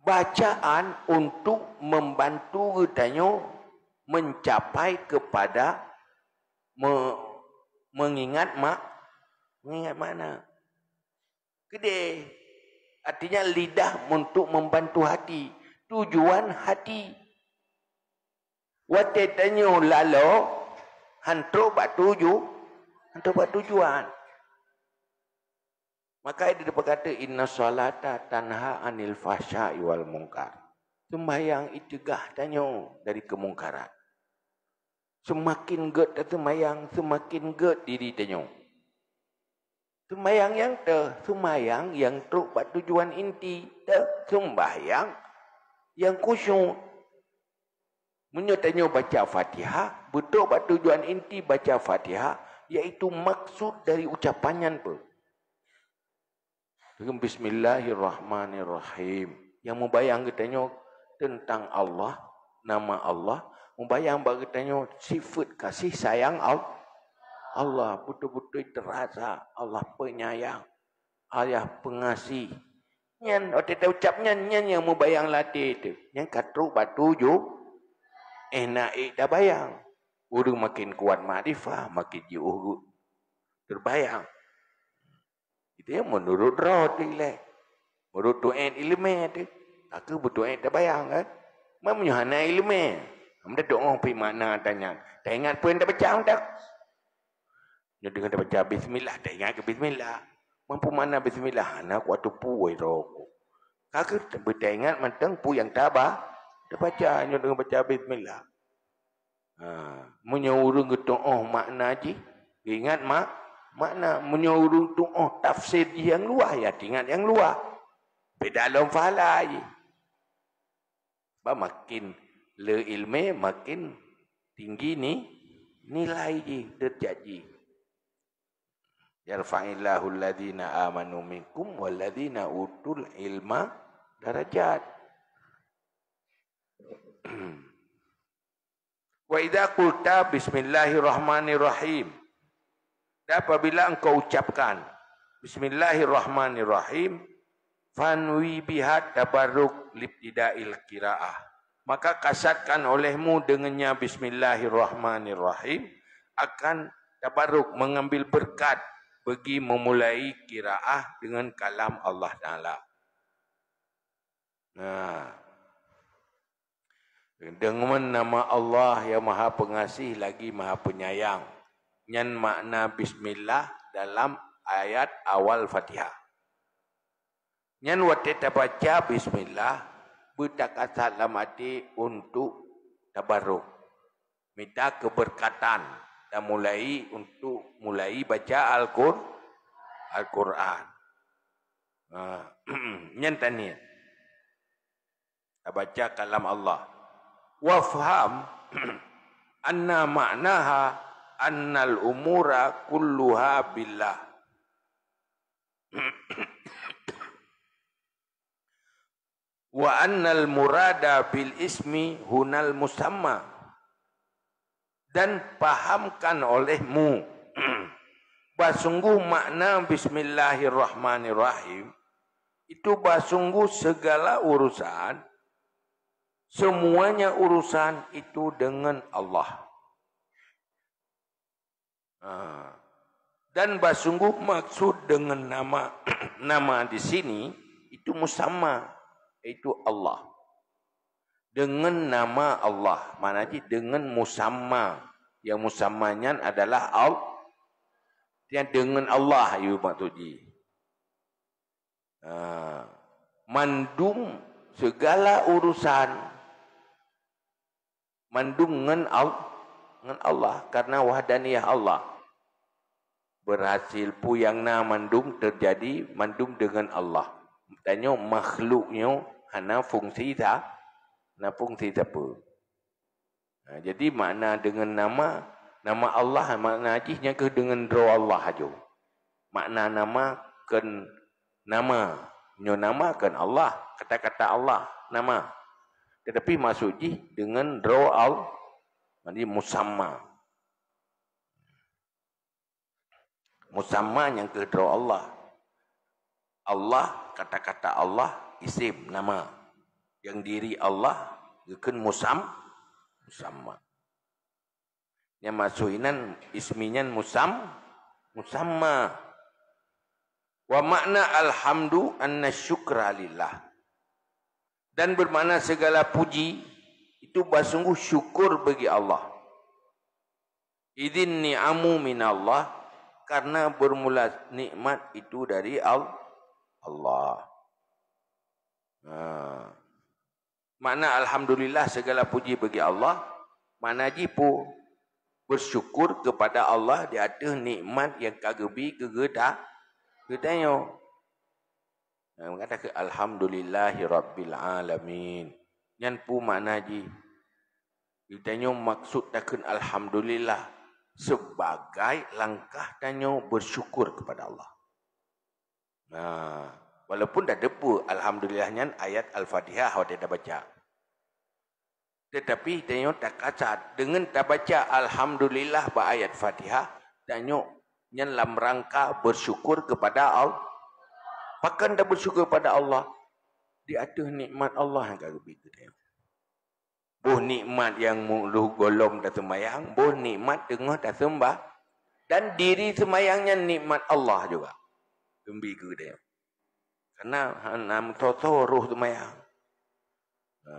Bacaan untuk membantu geutanyoe mencapai kepada me-, mengingat mak-, mengingat makna. Gede. Artinya lidah untuk membantu hati. Tujuan hati. Watée tanyoe lalo, han trok bak tuju-, han trok bak tujuan. Maka di depan kata, "Inna salata tanha 'anil fahsya'i wal munkar." Sembahyang icegah tanyoe dari kemungkaran. Seumaken gét taseumayang, seumaken gét diri tanyoe. Seumayang nyang teuh, seumayang nyang trok bak tujuan inti teuh, seumbahyang nyang khusyuk. Meunyoe tanyoe baca Fatihah, beutrok bak tujuan inti baca Fatihah, yaitu maksud dari ucapan nyan peue? Deungon bismillahirrahmanirrahim. Nyang mubayang geutanyoe teuntang Allah, nama Allah, mubayang bak geutanyoe sifeut kasih sayang Al-, Allah. Beutôi-beutôi teurasa Allah penyayang, Allah pengasih. Nyan, watée taucap nyan, nyan nyang mubayang latée teuh. Nyan ka trok bak tuju, eh, na ék tabayang. Ureuëng makin kuat makrifah, makin jiôh geu-, teubayang. Itu ya menurut roh tu ilée. Menurut tu'en ileumé tu. Aku beutôi tabayang kan. Meunyoe hana ileumé. Meuda doa pi makna tanya. Taingat peue nyang tabaca meuda. Nyoe deungon tabaca bismillah, taingat ke bismillah. Mampu makna bismillah, hana kuat tupu roh ku. Ka keuh beutaingat mantong peue nyang taba, tabaca nyoe deungon baca bismillah. Ha, meunyoe ureuëng geutu'oh makna jih, geuingat mak-, makna. Meunyoe ureuëng tu'oh tafsir jih nyang luwah, ya teuingat nyang luwah. Beda lom pahala jih. Bah makin le ileumé, makin tinggi ni nilai jih, deurajat jih. "Yarfa'illahu alladhina amanu minkum walladhina utul ilma darajat." "Wa idza qulta bismillahirrahmanirrahim." Dan apabila engkau ucapkan bismillahirrahmanirrahim, "fanwi biha tabarruk libtidail qiraah." Maka kasatkan olehmu dengannya bismillahirrahmanirrahim akan tabarruk, mengambil berkat bagi memulai qiraah dengan kalam Allah Taala. Nah, deungon nama Allah yang Maha Pengasih lagi Maha Penyayang. Nyan makna bismillah dalam ayat awal Fatihah. Nyan watée tabaca bismillah, beutakasat lam até untuk tabarruk. Mita keberkatan dan mulai untuk mulai baca Al-Qur-, Al-Quran. Ha, nyan taniet. Tabaca kalam Allah. "Wafham anna ma'naha annal umura kulluha billah." "Wa annal murada bil ismi hunal musamma." Dan pahamkan olehmu Bah sungguh makna Bismillahirrahmanirrahim itu bah sungguh segala urusan, semuanya urusan itu dengan Allah. Ha. Dan bah sungguh maksud dengan nama nama di sini itu musamma, yaitu Allah. Dengan nama Allah, makna jih dengan musamma. Yang musamma nyan adalah Allah. Yang dengan Allah, yaitu maksud jih. Ha. Mandum segala urusan mandum ngon Al-, ngon Allah, karena wahdaniyah Allah. Berhasil peue nyang na mandum terjadi mandum dengan Allah. Tanyoe makhluk nyoe hana fungsi sa-, hana fungsi sapeue. Ha, jadi makna dengan nama, nama Allah makna jih nyan keuh dengan droe Allah ajoe. Makna nama kon nama. Nyoe nama kon Allah, kata-kata Allah, nama. Tetapi maksud jih dengan droe Allah, makna musamma. Musamma nyang keuh droe Allah. Allah, kata-kata Allah, isim, nama. Yang diri Allah, geukheun musam-, musamma. Nyang maksud inan ismi nyan musam-, musamma. Wa makna alhamdu anna syukra lillah. Dan bermakna segala puji itu bah sungguh syukur bagi Allah. Idzin ni'amu minallah, karena bermula nikmat itu dari Al-, Allah. Ha. Makna alhamdulillah segala puji bagi Allah, makna jih peue? Bersyukur kepada Allah di ateueh nikmat nyang ka geubi keu geuta-, geutanyoe. Nah, maka takheun alhamdulillahi rabbil alamin. Nyan peue makna jih? Geutanyoe maksud takheun alhamdulillah sebagai langkah tanyoe bersyukur kepada Allah. Nah, walaupun tateupeue alhamdulillah nyan ayat Al-Fatihah watée tabaca. Tetapi tanyoe takasat deungon tabaca alhamdulillah bak ayat Fatihah, tanyoe nyan lam rangka bersyukur kepada Allah. Pakon tabersyukur kepada Allah? Di ateueh nikmat Allah nyang ka geubi keu tanyoe. Boh nikmat nyang meuleuh gohlom taseumayang, boh nikmat teungoh taseumbah, dan diri seumayang nyan nikmat Allah juga. Geubi keu tanyoe. Karena hana meusoe-soe roh seumayang. Ha.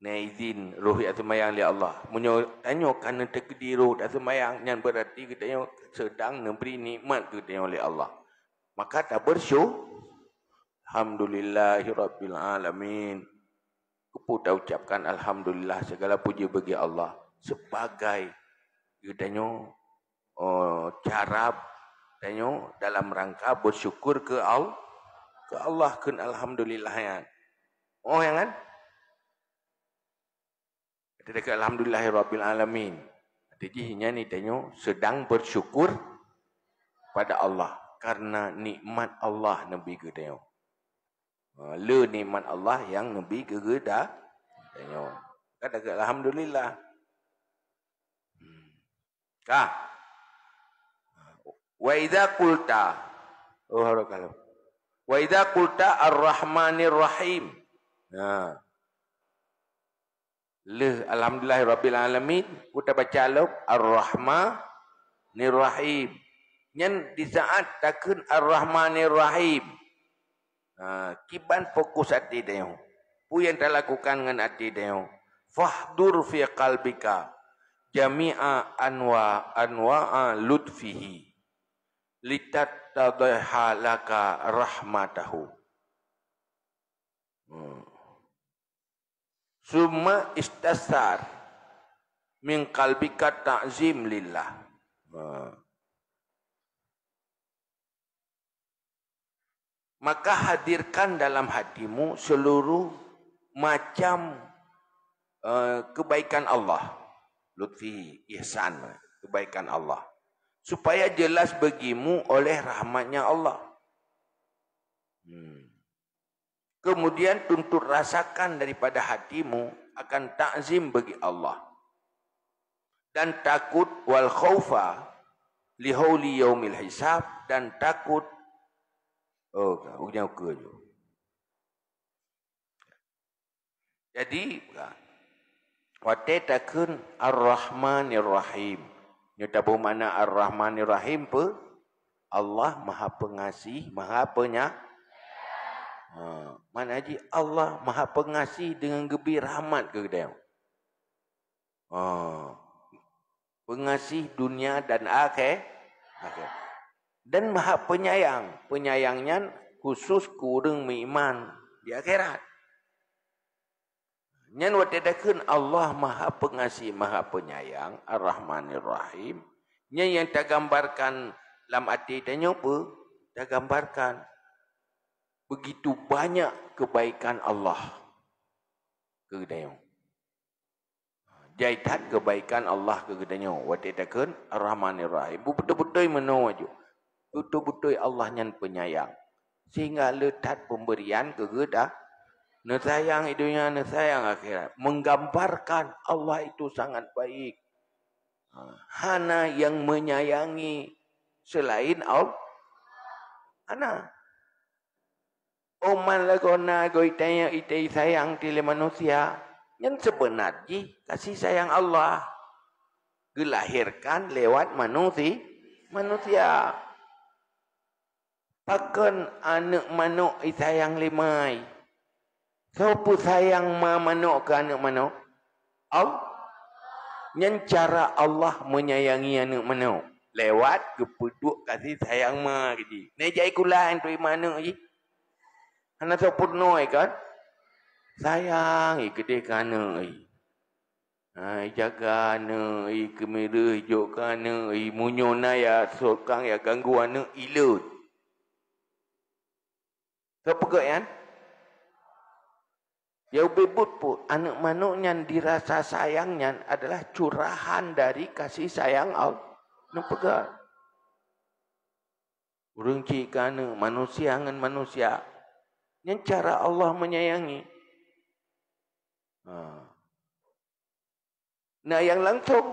Na izin roh jak seumayang lé Allah. Meunyoe tanyoe ka neuteukeudi roh jak seumayang, nyan beurati geutanyoe seudang neubri nikmat keu geutanyoe lé Allah. Maka tabersyu-, Alhamdulillahirabbil alamin. Keupeue taucapkan alhamdulillah, segala puji bagi Allah, sebagai geutanyoe, eh, cara tanyoe dalam rangka bersyukur ke Al-, ke Allah, kheun alhamdulillah nyan. Oh, ya kan? Kata dekat alhamdulillahirabbil alamin. Arti jih nyan ni tanyoe sedang bersyukur pada Allah karena nikmat Allah neubi keu tanyoe. Ha, le nikmat Allah nyang neubi keu geuda-, tanyoe. Kata dekat alhamdulillah. Hmm. Ka. Wa idza qulta. Oh, harokah lom. Wa idza qulta Ar-Rahmanir Rahim. Nah. Lheueh alhamdulillahirabbil alamin, ku tabaca lom Ar-Rahmanir Rahim. Nyan di saat takheun Ar-Rahmanir Rahim. Ha, kiban fokus até tanyoe. Peue nyang talakukan ngon até tanyoe? Fahdur fi qalbika jami'a anwa-, anwa'a lutfihi litattadhiha laka rahmatahu. Hmm. Summa istasar min qalbika ta'zim lillah. Ha. Maka hadirkan dalam hatimu seluruh macam, eh, kebaikan Allah. Lutfi, ihsan, kebaikan Allah. Supaya jelas bagimu oleh rahmatnya Allah. Hmm. Kemudian tuntut rasakan daripada hatimu akan takzim bagi Allah. Dan takut wal khaufa Li hauli yaumil hisab, dan takut, oh, ukeue-ukeue ju. Jadi, watée takheun Ar-Rahmanir Rahim, nyoe taboh makna Ar-Rahmanir Rahim peue? Allah Maha Pengasih, Maha Penya-, ha, makna jih Allah Maha Pengasih deungon geubri rahmat keu geutanyoe. Ha. Pengasih dunia dan akhé-, akhirat. Dan Maha Penyayang. Penyayang nyan khusus keu ureuëng meuiman di akhirat. Nyan watée takheun Allah Maha Pengasih, Maha Penyayang, Ar-Rahmanir Rahim, nyan nyang tagambarkan lam até tanyoe peue? Tagambarkan begitu banyak kebaikan Allah keu geutanyoe. Jai that kebaikan Allah keu geutanyoe watée takheun Ar-Rahmanir Rahim. Beutôi-beutôi meunoe ju. Beutôi-beutôi Allah nyan penyayang. Sehingga le that pemberian keu geuta. Neusayang i donya, neusayang akhirat. Menggambarkan Allah itu sangat baik. Ha, hana yang menyayangi selain Allah. Hana. Oman lagoe na goe itanyong itai sayang ti lé manusia, nyan seubeuna jih kasih sayang Allah geulahérkan lewat manusi-, manusia. Pakon aneuëk manok isayang lé ma? Soe peusayang ma manok keu aneuëk manok? Allah. Nyan cara Allah menyayangi aneuëk manok, lewat geupeuduek kasih sayang ma keu jih. Neujai kula aneuëk jih. Hana soe peurunoe kan? Sayang i keudeh keu aneuëk i. Ha, ijaga aneuëk i, keumireuh ijok keu aneuëk i, meunyoe na ya sokang ya ganggu aneuëk i leuet. Soe peugah nyan? Ya ubé buet pun, aneuëk manok nyan dirasa sayang nyan adalah curahan dari kasih sayang Allah. Neupeugah. Ureuëng cit keu aneuëk manusia ngon manusia. Nyan cara Allah menyayangi. Ha. Na nyang langsong.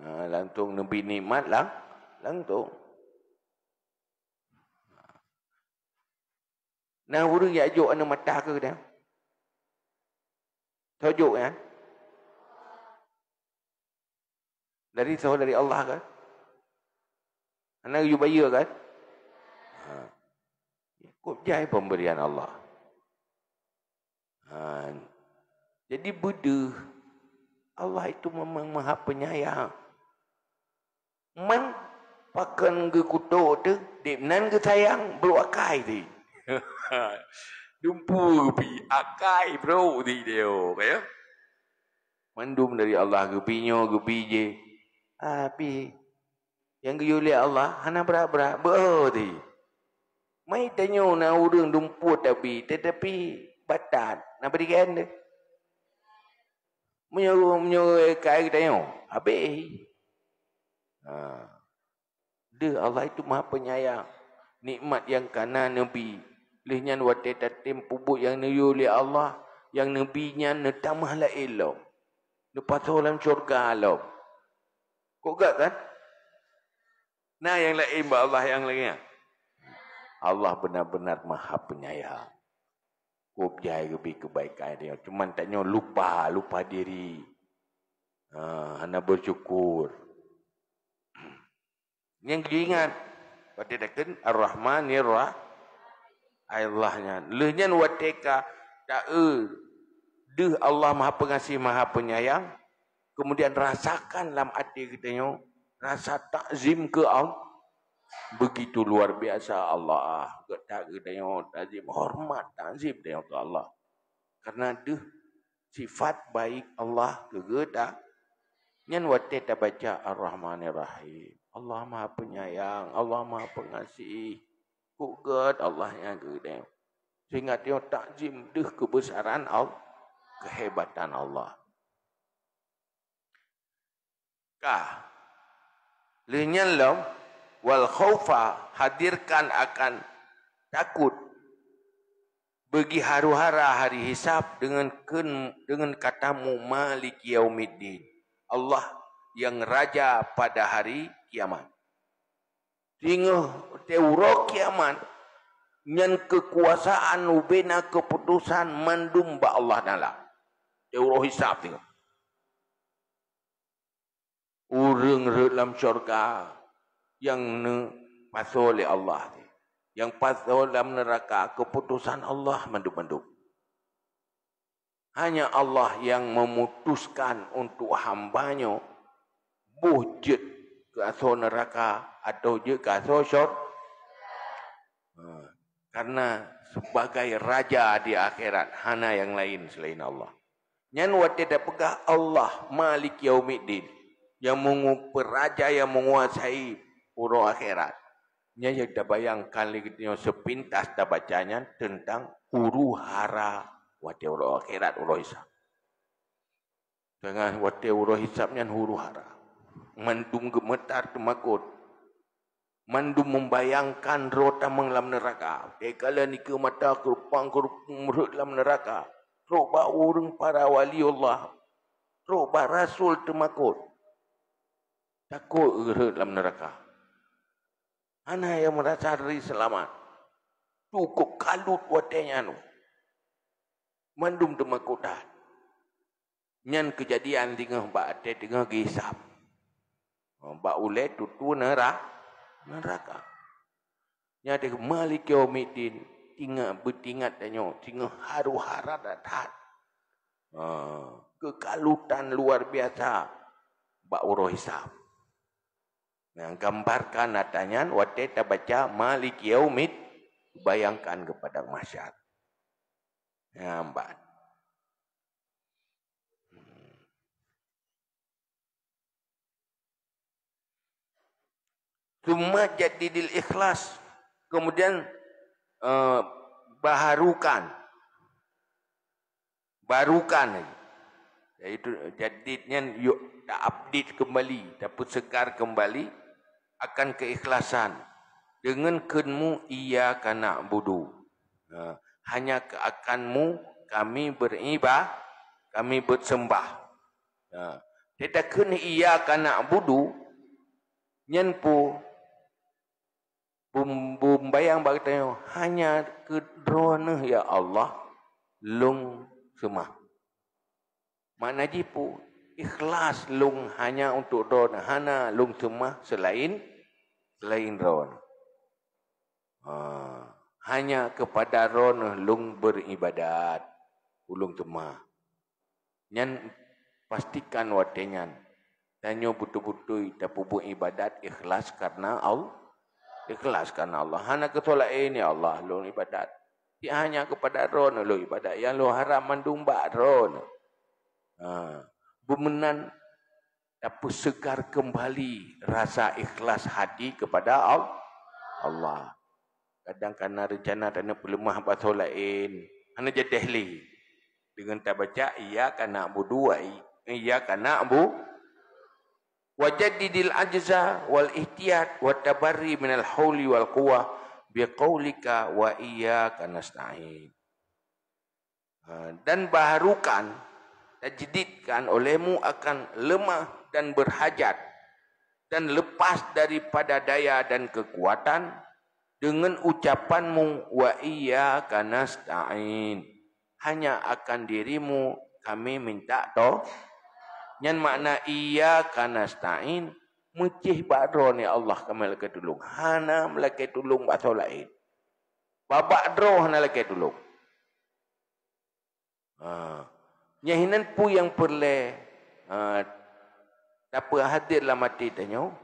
Ha, langsong neubi nikmat lang-, langsong. Na ureuëng jak jok aneuëk mata keu geutanyoe? Soe jok nyan? Dari soe? Dari Allah kan? Hana geuyue bayeue kan? Ha. Kôb jai pemberian Allah. Ha. Jadi beudeuh, Allah itu memang Maha Penyayang. Man pakon geukutok teuh, deb nan geusayang brok akai teuh. Dumpeue geubi, akai brok teuh, ya. Mandum dari Allah, geubi nyoe, geubi jéh. Tapi nyang geuyue lé Allah hana brat-brat, beuo teuh. Mai tanyoe na ureuëng dumpeue tabi, tetapi batat na bri gén teuh. Meunyoe, meunyoe kai geutanyoe, habéh. Ha. Deuh, Allah itu Maha Penyayang. Nikmat nyang kana neubi, lheueh nyan watée tatem peubuet nyang neuyue lé Allah, nyang neubi nyan neutamah laén lom. Neupasoe lam syurga lom. Kok gak kan? Na nyang laén bak Allah nyang laén? Allah benar-benar Maha Penyayang. Kôb jai geubi keubaikan dia. Cuman tanyoe lupa, lupa diri. Ha, hana bersyukur. Nyang geuingat, watée takheun Ar-Rahmanir Rah-, Allah nyan. Lheueh nyan watée ka ta-, eu, deuh Allah Maha Pengasih, Maha Penyayang, kemudian rasakan lam até geutanyoe rasa takzim keu Allah. Begitu luar biasa Allah. Geutak geutanyoe takzim, hormat, takzim tanyoe keu Allah. Karena deuh sifat baik Allah keu geuta. Nyan watée tabaca Ar-Rahmanir Rahim. Allah Maha Penyayang, Allah Maha Pengasih. Kok gét Allah nyan keu geutanyoe. Sehingga tanyoe takzim deuh keubeusaran Allah, keuhebatan Allah. Ka. Lheueh nyan lom, wal khaufa, hadirkan akan takut, beugiharu-hara hari hisab deungon kheun, deungon katamu Maliki Yaumiddin, Allah nyang Raja pada hari kiamat. Teungoh watée uroe kiamat, nyan keukuasaan ubena keuputosan mandum bak Allah Taala. Watée uroe hisab teungoh. Ureuëng rhot lam syurga nyang neupasoe lé Allah, nyang pasoe lam neuraka keuputosan Allah mandum-mandum. Hanya Allah nyang meumutuskan untuk hamba nyoe boh jeuet keu asoe neuraka atawa jeuet keu asoe syur-, ha, karena sebagai raja di akhirat, hana nyang laén selain Allah. Nyan watée tapeugah Allah Malik Yaumiddin, nyang meungu-, peuraja nyang menguasai uroe akhirat. Nyan nyang tabayangkan lé geutanyoe sepintas tabaca nyan teuntang huru-hara watée uroe akhirat, uroe hisab. Teungoh watée uroe hisab nyan huru-hara. Mandum geumeutar teumakot. Mandum membayangkan droe tamong lam neuraka. Watée kalon nikeue mata keureupang-keureupang rhot lam neuraka. Trok bak ureuëng para waliullah. Trok bak rasul teumakot. Takot rhot lam neuraka. Hana nyang meurasa diri seulamat. Cukup kalut watée nyan. Mandum teumakot that. Nyan keujadian teungoh bak até teungoh geuhisab. Bak ulée tutoe neura-, neuraka. Nyan teungoh Malik Yaumiddin, ingat, beutingat tanyoe, teungoh huru-hara that-that. Ha, keukalutan luar biasa bak uroe hisab. Nah, gambarkan ata nyan watée tabaca Malik Yaumid, bayangkan keu padang mahsyar. Nyan ban. Tsumma jaddidil ikhlas. Kemudian, eh, baharukan. Barukan lagi. Yaitu jadid nyan yuk ta-update kembali, tapeusegar kembali akan keikhlasan. Deungon kheun mu, "Iyyaka na'budu." Ha, hanya ke-, akan mu kami beriba-, kami beuseumbah. Ha, teutakheun, "Iyyaka na'budu", nyan peue? Bum-, bumbayang bak geutanyoe, hanya keu Droeneueh, ya Allah, lôn seumah. Makna jih peue? Ikhlas lôn hanya untuk Droeneueh, hana lôn seumah selain, selain Droeneueh. Ha, hanya kepada Droeneueh lôn beribadat, ulôn seumah. Nyan pastikan watée nyan tanyoe beutôi-beutôi tapeubuet ibadat ikhlas karena Al-, ikhlas karena Allah. Hana keu soe laén, "Ya Allah, lôn ibadat. Ti hanya kepada Droeneueh lôn ibadat, nyang lôn harap mandum bak Droeneueh." Ha, beumeunan tapeusegar kembali rasa ikhlas hati kepada Al-, Allah. Kadang kana reuncana taneuk peuleumah bak soe laén, hana jadeh lé. Deungon tabaca, "Iyyaka na'budu wa i-, iyyaka na'bu-, wa jaddidil ajza wal ihtiyat wa tabarri minal hauli wal quwwah biqaulika wa iyyaka nasta'in." Ha, dan baharukan, tajdidkan olehmu akan lemah dan berhajat, dan lepas daripada daya dan kekuatan, dengan ucapanmu, "Wa iyyaka nasta'in." Hanya akan dirimu kami minta to-, nyan makna iyyaka nasta'in, meucéh bak Droeneueh ya Allah kami lakée tulông. Hana meulakée tulông bak soe laén. Babak droe hana lakée tulông. Ha. Nyan hinan peue nyang peureulée, ha, tapeuhadér lam até tanyoe,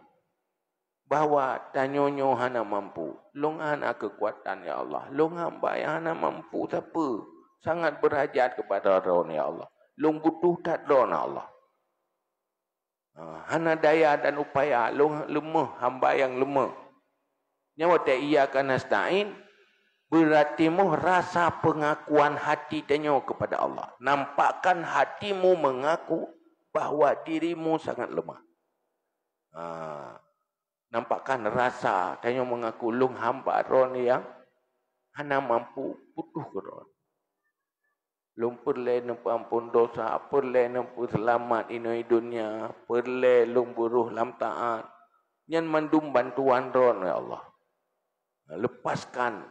bahwa tanyoe nyoe hana mampu. Lôn hana keukuatan, ya Allah. Lôn hamba nyang hana mampu sapeue. Sangat beurhajat keupada Droeneueh, ya Allah. Lôn butuh that Droeneueh, ya Allah. Ha, hana daya dan upaya, lôn leumoh, hamba nyang leumoh. Nyoe watée iyyaka nasta'in, beurati moh rasa peungakuan hati tanyoe keupada Allah. Nampakkan hatimu mengaku bahwa dirimu sangat lemah. Ha, nampakkan rasa tanyoe mengaku, "Lôn hamba Droeneueh nyang hana mampu, butuh keu Droeneueh." Lôn peureulée neupeuamphon desya, peureulée neupeuseulamat inoe donya, peureulée lôn beurôh lam taát. Nyan mandum bantuan Droeneuh, ya Allah. Lepaskan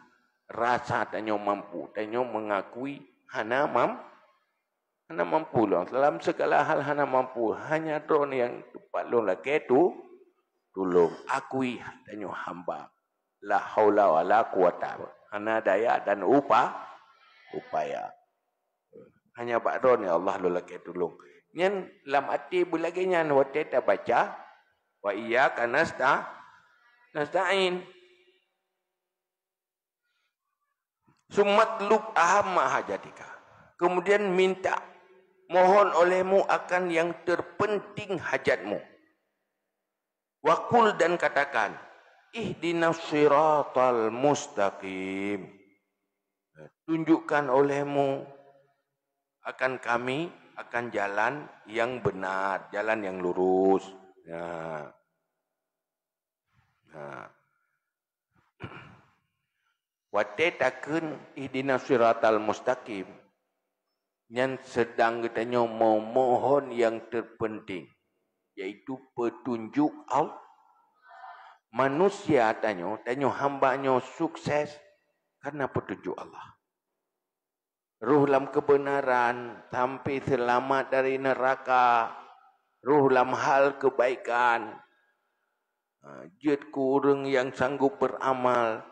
rasa tanyoe mampu, tanyoe mengakui hana mam-, hana mampu lom. Dalam segala hal hana mampu, hanya Droeneuh nyang teumpat lôn lakée tu, tulông. Akui tanyoe hamba. La haula wala quwata. Hana daya dan upa-, upaya. Hanya bak Droeneuh ya Allah lôn lakée tulông. Nyan lam até beulagée nyan watée tabaca, "Wa iyyaka nasta-, nasta'in." "Summatlub ahamma hajatika." Kemudian minta, mohon olehmu akan yang terpenting hajatmu. "Wa qul," dan katakan, "Ihdinas siratal mustaqim." Tunjukkan olehmu akan kami, akan jalan yang benar, jalan yang lurus. Ya. Nah. Watée takheun ihdinas siratal mustaqim, nyan seudang geutanyoe memohon nyang terpenting, yaitu peutunjuk Allah. Manusia tanyoe, tanyoe hamba nyoe sukses karena peutunjuk Allah. Roh lam keubeunaran, sampai seulamat dari neuraka, roh lam hal keubaikan. Ha, jeuet keu ureuëng nyang sanggob beuramal,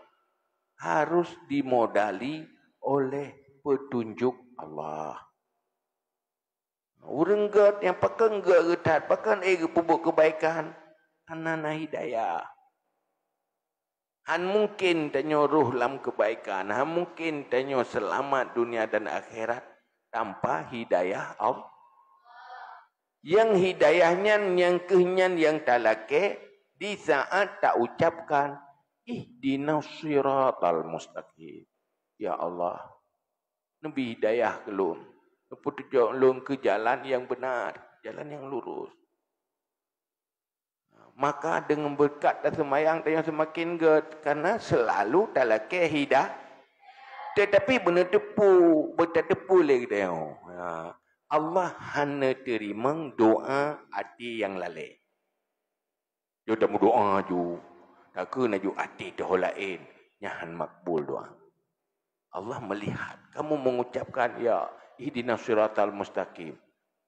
harus dimodali oleh peutunjuk Allah. Ureuëng gét nyang pakon gét that, pakon ék geupeubuet keubaikan, hana na hidayah. Hán mungken tanyoe roh lam keubaikan, hán mungken tanyoe seulamat dunia dan akhirat tanpa hidayah Allah. Nyang hidayah nyan, nyang kheueh nyan nyang talakée di saát taucapkan, "Ihdinas siratal mustaqim." Ya Allah, neubi hidayah keu lôn, neupeutunjok lôn keu jalan nyang beuna, jalan nyang lurus. Maka deungon beureukat taseumayang tanyoe seumaken gét, karena seulalu talakée hida-, teutapi beuneuteupeu, beutateupeu lé geutanyoe. Ya. Allah hana teurimong doá até nyang lalée. Yo tameudoá ju, takheun aju até teuh laén, nyan hán makbul doá. Allah melihat kamu mengucapkan, "Ya, ihdinas siratal mustaqim."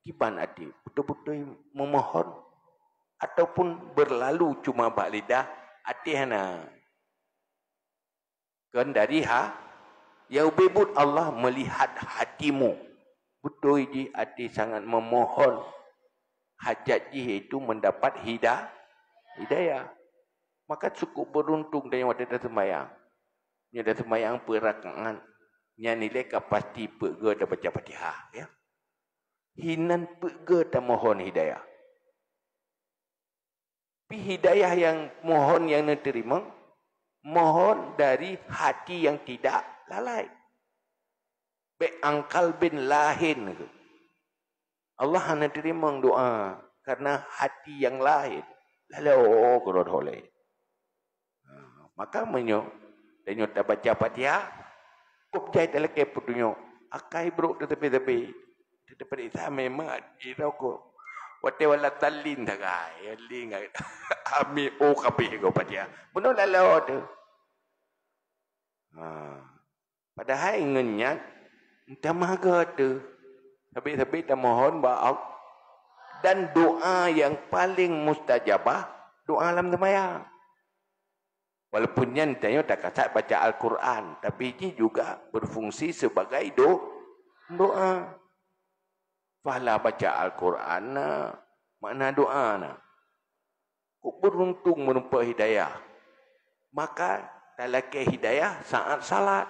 Kiban até, beutôi-beutôi memohon ataupun berlalu cuma bak lidah, até hana? Kon dari ha-, nyang ubé buet Allah melihat hatimu. Beutôi jih até sangat memohon. Hajat jih yaitu mendapat hida-, hidayah. Maka cukup beruntung tanyoe watée taseumayang. Nyoe taseumayang peuet rakaat, nyan ilée ka pasti peuet gét tabaca Fatihah, ya. Hinan peuet gét tamohon hidayah. Pi hidayah nyang mohon nyang neuteurimong, mohon dari hati nyang tidak lalai. Bék angkal bin lahin. Allah hana teurimong doá karena hati nyang lahin. Lalo keudroe holée. Ha, maka meunyoe tanyoe tabaca Fatihah, kop jai talakée peutunyok, akai brok teutapi-tapi. Teutapi sama mat, irokok. Watée wala talin tagai, ling. Ami oh kabeh go Fatihah. Bunoe lalo tu. Ha. Padahai ngon nyan, tamaga tu. Sabé-sabé tamohon bak Allah. Dan doa yang paling mustajabah, doa lam seumayang. Walaupun nyan tanyoe takasat baca Al-Quran, tapi jih juga berfungsi sebagai do-, doa. Pahala baca Al-Quran na, makna doa na. Kok beruntung meureumpok hidayah. Maka talakée hidayah saat salat.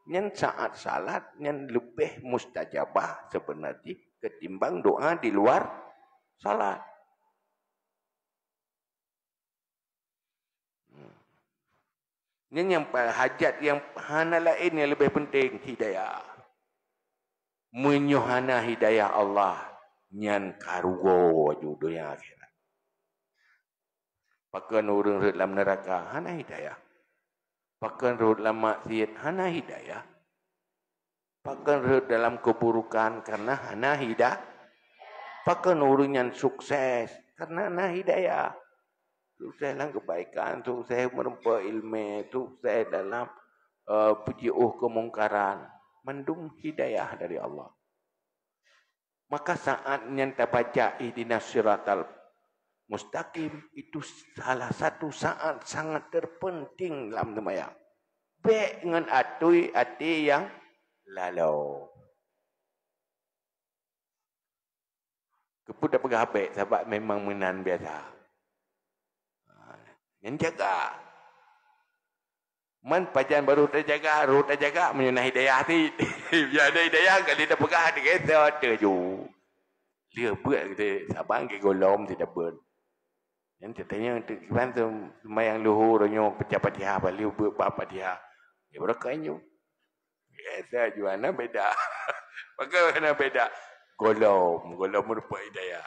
Nyan saat salat nyan leubeh mustajabah sebenarnya ketimbang doa di luar salat. Hmm. Nyan nyang pa-, hajat nyang hana laén nyang leubeh penting, hidayah. Meunyoe hana hidayah Allah, nyan ka rugoe aju donya akhirat. Pakon ureuëng rhot lam neuraka, hana hidayah. Pakon rhot lam maksiat, hana hidayah. Pakon rhot dalam keuburukan karena hana hida-, pakon ureuëng nyan sukses karena hana hidayah. sukses lam kebaikan, sukses meureumpok ileumèe, sukses dalam, eh, peujiôh keumungkaran. Mandum hidayah dari Allah. Maka saat nyan tabaca ihdinas siratal mustaqim, itu salah satu saat sangat terpenting lam seumayang. Bèk ngon ateuh até nyang laloe. Keupeue tapeugah bèk? Sabab memang meunan biasa. Ha, nyan jaga. Man pajan barô tajaga, rhot tajaga meunyoe na hidayah cit. Meunyoe hana hidayah, ka lheueh tapeugah, teugeuseuh teujok. Lheueh beuet geutanyoe saban geugohlom sidabeuet. Nyan teuh tanyong teuh kiban seumayang luhô roh nyoe peucah Fatihah, bah lheueh beuet bak Fatihah. Ya, barokah nyoe. Biasa jua na beda. Pakon na beda? Gohlom, gohlom meureumpok hidayah.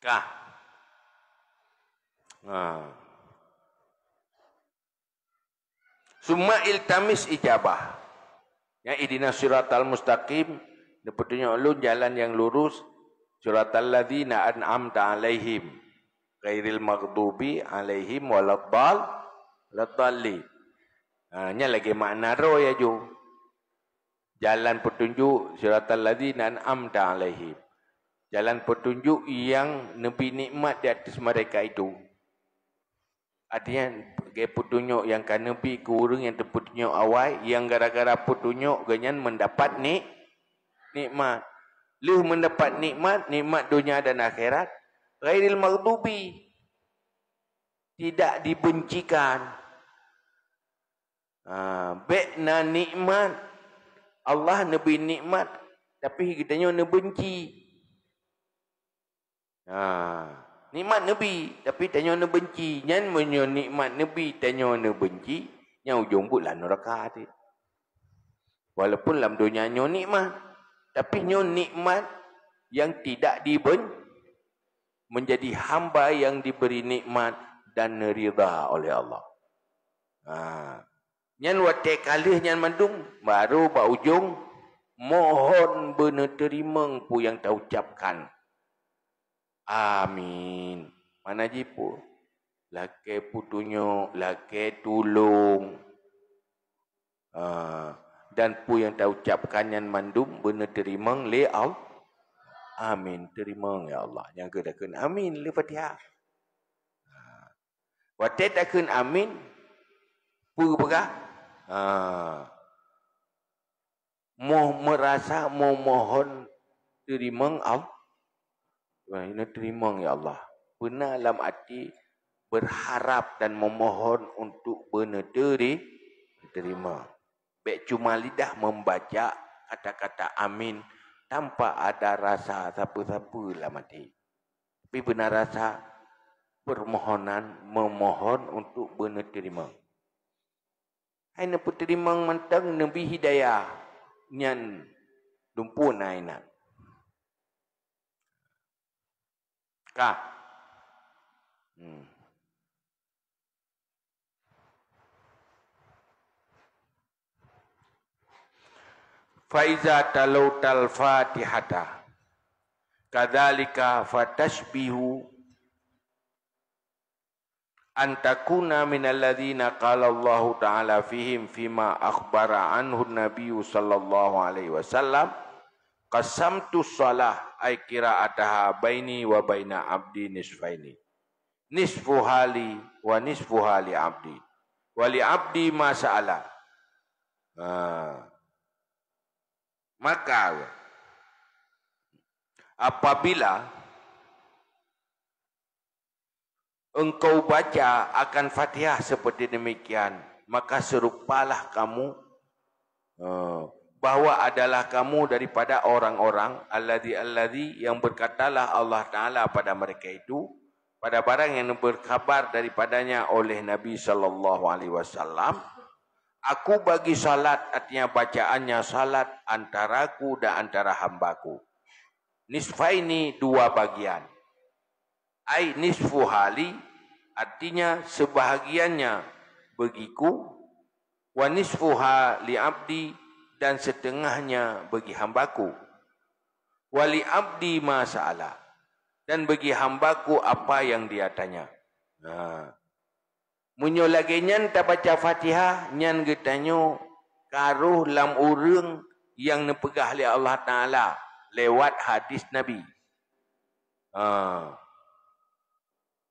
Kah. Ha. Summa iltamis ijabah. Ya, ihdinas siratal mustaqim, neupeutunyok lôn jalan nyang lurus, siratal ladzina an'amta 'alaihim, ghairil maghdubi 'alaihim waladdal-, waladdallin. Ha, nyan lagèe makna droe ya ju. Jalan petunjuk, siratal ladzina an'amta 'alaihim. Jalan petunjuk nyang neubri nikmat di atas mereka itu. Artinya, lagèe petunjuk nyang ka neubri keu ureueng nyang teupeutunyok awai, nyang gara-gara petunjuk geuh nyan mendapat ni-, nikmat. Lheueh mendapat nikmat, nikmat dunia dan akhirat, ghairil maghdubi, tidak dibencikan. Ha, bèk na nikmat. Allah neubri nikmat, tapi geutanyoe neubeunci. Ha, nikmat neubri, tapi tanyoe neubeunci. Nyan meunyoe nikmat neubri, tanyoe neubeunci, nyan ujong buet lam neuraka cit. Walaupun lam donya nyoe nikmat, tapi nyoe nikmat yang tidak diben-, menjadi hamba yang diberi nikmat dan ridha oleh Allah. Ha. Nyan watèe ka lheueh nyan mandum, baru bak ujong, mohon beuneuteurimong peue nyang taucapkan. Amin. Mana jipeue? Lakèe peutunyok, lakèe tulông. Ah, dan peue nyang taucapkan nyan mandum beuneuteurimong lé Allah. Amin. Teurimong, ya Allah. Nyang keu takheun amin lé Fatihah. Ah. Watèe takheun amin, peue geupeugah? Ah. Mo-, meurasa memohon teurimong Allah. Wah, ini teurimong, ya Allah. Beuna lam até berharap dan memohon untuk beuneuteri-, teurimong. Bèk cuma lidah membaca kata-kata amin tanpa ada rasa sapeue-sapeue lam até. Tapi beuna rasa permohonan, memohon untuk beuneuteurimong. Hai neupeuteurima mantong neubri hidayah nyan dumpeue na inan. Ka. Hmm. Fa iza talautal Fatihata kadzalika fatashbihu an takuna minal ladzina qala Allahu ta'ala fihim fima akhbara anhu Nabiyyu sallallahu alaihi wasallam, "Qasamtu shalah ay qira'ataha baini wa baina abdi nisfaini. Nisfuha li wa nisfuha li abdi. Wa li abdi ma sa'ala." Nah. Maka apabila engkau baca akan Fatihah seperti demikian, maka serupalah kamu, eh, bahwa adalah kamu daripada orang-orang alladzi, alladzi, yang berkatalah Allah Ta'ala pada mereka itu, pada barang yang berkhabar daripadanya oleh Nabi sallallahu alaihi wasallam, "Aku bagi salat," artinya bacaannya salat, "antaraku dan antara hambaku. Nisfaini, dua bagian." Ai nisfuha li, artinya sebahagiannya bagiku, wa nisfuha li abdi, dan setengahnya bagi hambaku. "Wa li abdi ma sa'ala," dan bagi hamba-Ku apa yang dia tanya. Nah, meunyoe lagée nyan tabaca Fatihah, nyan geutanyoe ka rhoh lam ureuëng nyang neupeugah lé Allah Taala lewat hadis Nabi. Ha.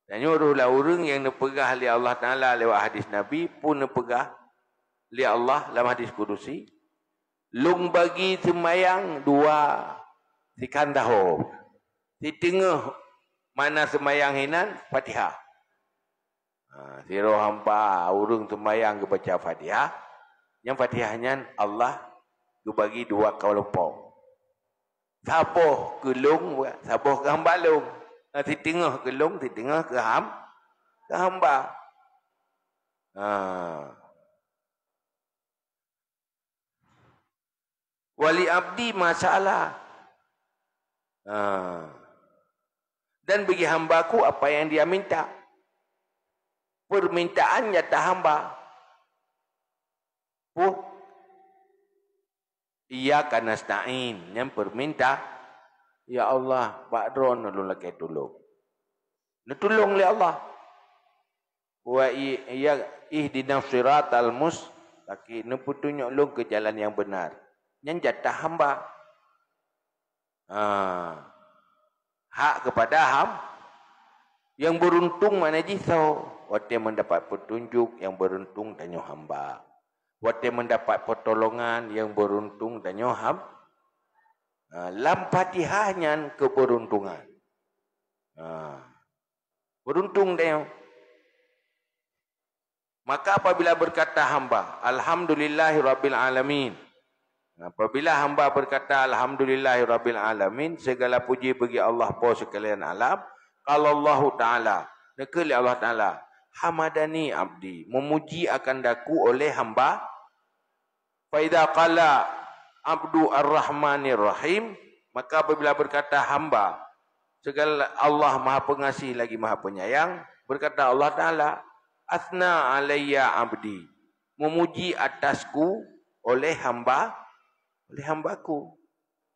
Tanyoe rhoh lam ureuëng nyang neupeugah lé Allah Taala lewat hadis Nabi, peue neupeugah lé Allah lam hadis kudusi, "Lôn bagi seumayang dua sikan taho, siteungoh mana seumayang hinan Fatihah." Ha, sidroe hamba ureuëng seumayang geubaca Fatihah, nyang Fatihah nyan Allah geubagi dua keulompok. Saboh keu lôn, saboh keu hamba lôn. Nah, siteungoh keu lôn, siteungoh keu ham-, keu hamba. Ha. "Wa li abdi ma sa'ala." Ha. Dan bagi hamba-Ku apa yang dia minta. Permintaan jatah hamba. Peue? "Iyyaka nasta'in," nyan perminta, "Ya Allah, bak Droeneuh lôn lakée tulông." Neutulông lé Allah. "Wa i-, iya, ihdinas siratal mustaqim," neupeutunyok lôn keu jalan nyang beuna. Nyan jatah hamba. Ha. Hak keupada ham-, nyang beuruntung makna jih soe? Watée meudapat peutunjuk, nyang beuruntung tanyoe hamba. Watée meudapat peutolongan, nyang beuruntung tanyoe ham-, ha, lam Fatihah nyan keubeuruntungan. Ha. Beuruntung tanyoe. Maka apabila berkata hamba, "Alhamdulillahirabbil alamin." Apabila hamba berkata, "Alhamdulillahirabbil alamin," segala puji bagi Allah Po sekalian alam, qalallahu ta'ala, neukheun lé Allah Taala, "Hamadani abdi," memuji akan daku oleh hamba. "Fa idza qala abdu ar-rahmanir rahim," maka apabila berkata hamba, segala Allah Maha Pengasih lagi Maha Penyayang, berkata Allah Taala, "Asna alayya abdi," memuji atasku oleh hamba, oleh hambaku.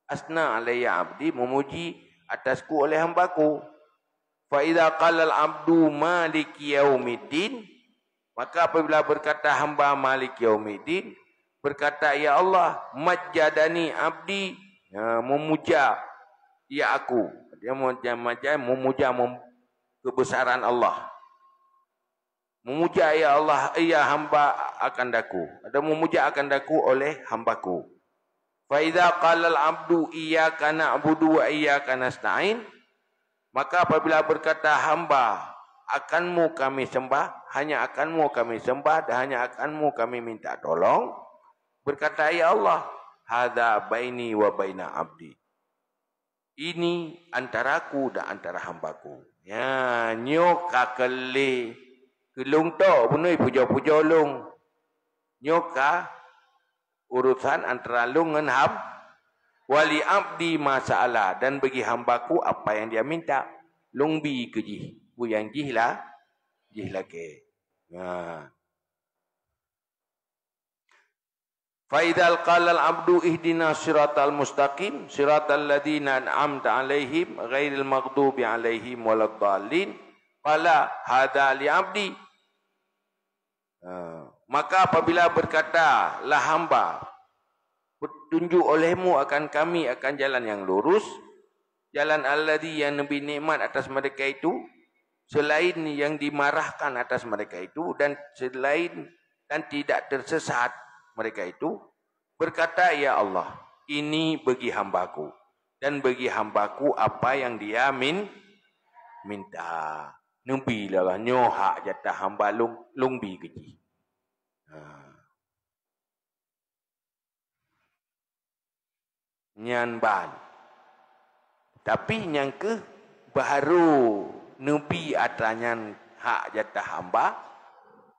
"Asna alayya abdi," memuji atasku oleh hambaku. "Fa idza qalal abdu maliki yaumiddin," maka apabila berkata hamba maliki yaumiddin, berkata, "Ya Allah, majjadani abdi," ya, memuja, ya aku. Dia memuja, memuja mem-, kebesaran Allah. Memuja, ya Allah, ya hamba akan daku. Atau memuja akan daku oleh hambaku. "Fa idza qalal abdu iyyaka na'budu wa iyyaka nasta'in," maka apabila berkata hamba, "Akan-Mu kami sembah, hanya akan-Mu kami sembah, dan hanya akan-Mu kami minta tolong," berkata, "Ya Allah, hadza baini wa baina abdi." Ini antaraku dan antara hambaku. Ya, nyoe ka keu lé keu lôn tok bunoe pujoe-pujoe lôn. Nyoe ka urusan antara lôn ngon ham-, "Wa li abdi ma sa'ala," dan bagi hambaku apa yang dia minta. Lôn bi keu jih, peue nyang jih la-, jih lakée. Nah. "Fa idza qalal abdu ihdinas siratal mustaqim, siratal ladzina an'amta 'alaihim, ghairil maghdubi 'alaihim waladdallin," qala, "Hadza li abdi." Ha, maka apabila berkata lah hamba, "Petunjuk oleh-Mu akan kami akan jalan yang lurus, jalan alladzi yang neubri nikmat atas mereka itu, selain yang dimarahkan atas mereka itu, dan selain, dan tidak tersesat mereka itu, berkata, 'Ya Allah, ini bagi hambaku, dan bagi hambaku apa yang dia min-, minta.'" Neubi lah Allah, nyoe hak jatah hamba lôn, lôn bi keu jih. Ha. Nyan ban. Tapi nyang keuh baru neubi atra nyan hak jatah hamba,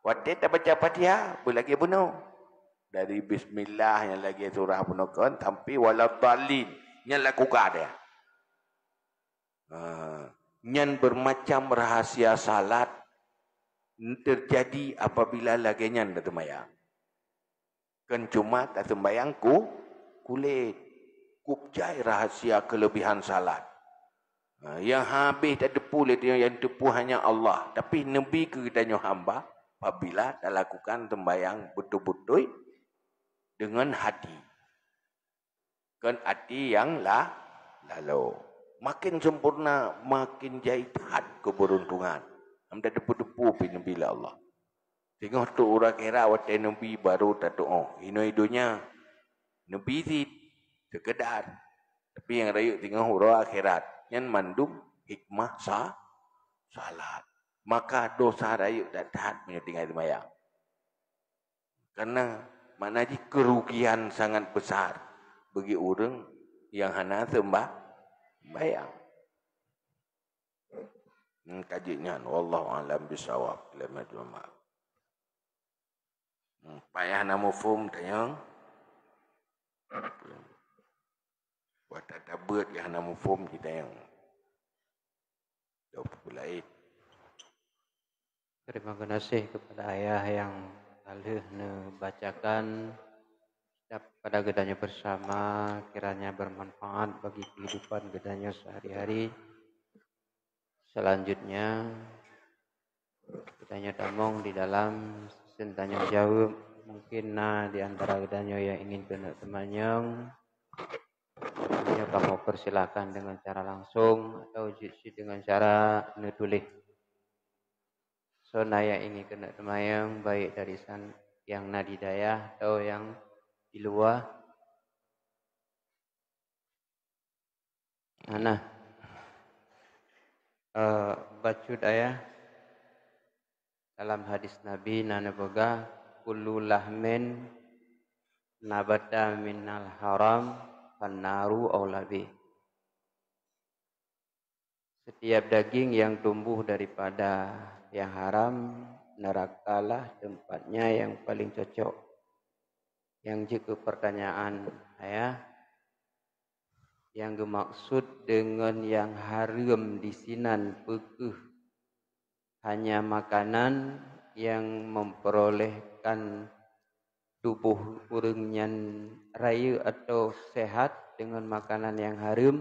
watée tabaca Fatihah, beulagée bunoe. Dari bismillah nyang lagée surah bunoe kon sampai waladdallin, nyan lakukan dia. Ha, nyan bermacam rahasia salat terjadi apabila lagée nyan taseumbayang. Kon cuma taseumbayang ku-, kulét. Cukup jai rahasia kelebihan salat. Ha, nyang habéh tateupeue lé tanyoe, nyang teupeue hanya Allah. Tapi Nabi keu geutanyoe hamba, apabila talakukan sembahyang beutôi-beutôi deungon hati. Kon até nyang la-, lalo. Makin sempurna, makin jai that keubeuruntongan. Hana tateupeue-teupeue pih Nabi lé Allah. Singoh trok uroe akhirat watée Nabi barô tatuoh. Inoe donya, Nabi cit seukeudar. Tapi nyang rayeuk singoh uroe akhirat. Nyan mandum hikmah sa-, salat. Maka dosa rayeuk that-that meunyoe tinggai seumayang. Karena makna jih kerugian sangat besar bagi ureuëng nyang hana seumbah-, sembahyang. Hmm, ka jeuet nyan. Wallahu a'lam bishawab. Lama juma. Hmm, payah na muphom tanyong. Buat tak tabeuet ya na muphom kita yang. Jawab lain. Terima kasih kepada ayah yang telah neubacakan kitab kepada geutanyoe bersama, kiranya bermanfaat bagi kehidupan geutanyoe sehari-hari. Selanjutnya, geutanyoe tamong di dalam sesi tanyong jaweueb. Mungkin na di antara geutanyoe yang ingin keuneuk teumanyong. Nyoe kamoe persilakan dengan cara langsung atau jeuet cit dengan cara neutuléh. Soe na nyang ingin keuneuk teumanyong, baik dari san-, yang na di dayah atau yang di luwa? Hana. Eh, bacut ayah, dalam hadis Nabi na neupeugah, "Kullu lahmin nabata minal haram, fannaru aula bih." Setiap daging yang tumbuh daripada yang haram, nerakalah tempatnya yang paling cocok. Nyang jeuet keu pertanyaan ayah, nyang geumaksud deungon nyang hareuem disinan peu kheueh? Hanya makanan nyang memperolehkan tuboh ureuëng nyan rayeuk atau sehat deungon makanan nyang hareuem,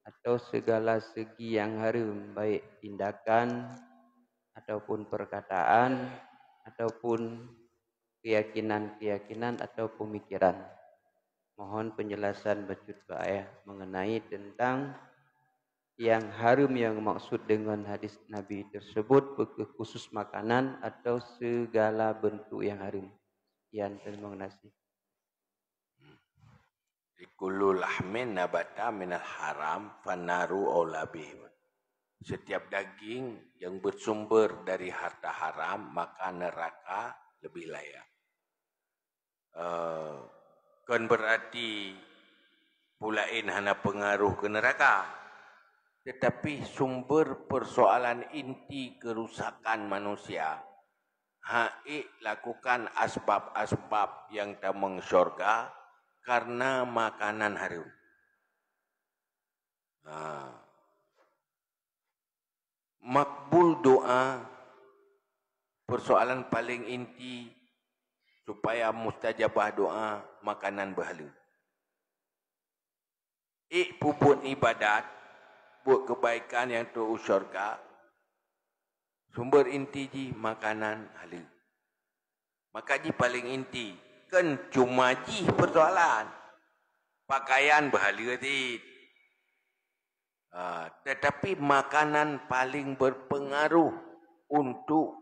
atau segala segi nyang hareuem, baik tindakan, ataupun perkataan, ataupun keyakinan-keyakinan atau pemikiran. Mohon penjelasan bacut bak ayah mengenai tentang nyang hareuem nyang maksud deungon hadis Nabi tersebut, peu kheueh khusus makanan atau segala bentuk nyang hareuem. Sekian, terima kasih. "Kullu lahmin nabata minal haram, fannaru aula bih." Setiap daging yang bersumber dari harta haram, maka neraka lebih layak. Eh, kon berarti peue laén hana pengaruh keu neraka. Tetapi sumber persoalan inti kerusakan manusia, hana lakukan asbab-asbab nyang tamong syurga karena makanan hareuem. Ha. Makbul doa, persoalan paling inti supaya mustajabah doa, makanan beuhaleue. Ék peubuet ibadat, buet keubaikan nyang trok u syurga, sumber inti jih makanan haleue. Maka jih paling inti, kon cuma jih persoalan. Pakaian beuhaleue cit. Ha, tetapi makanan paling berpengaruh untuk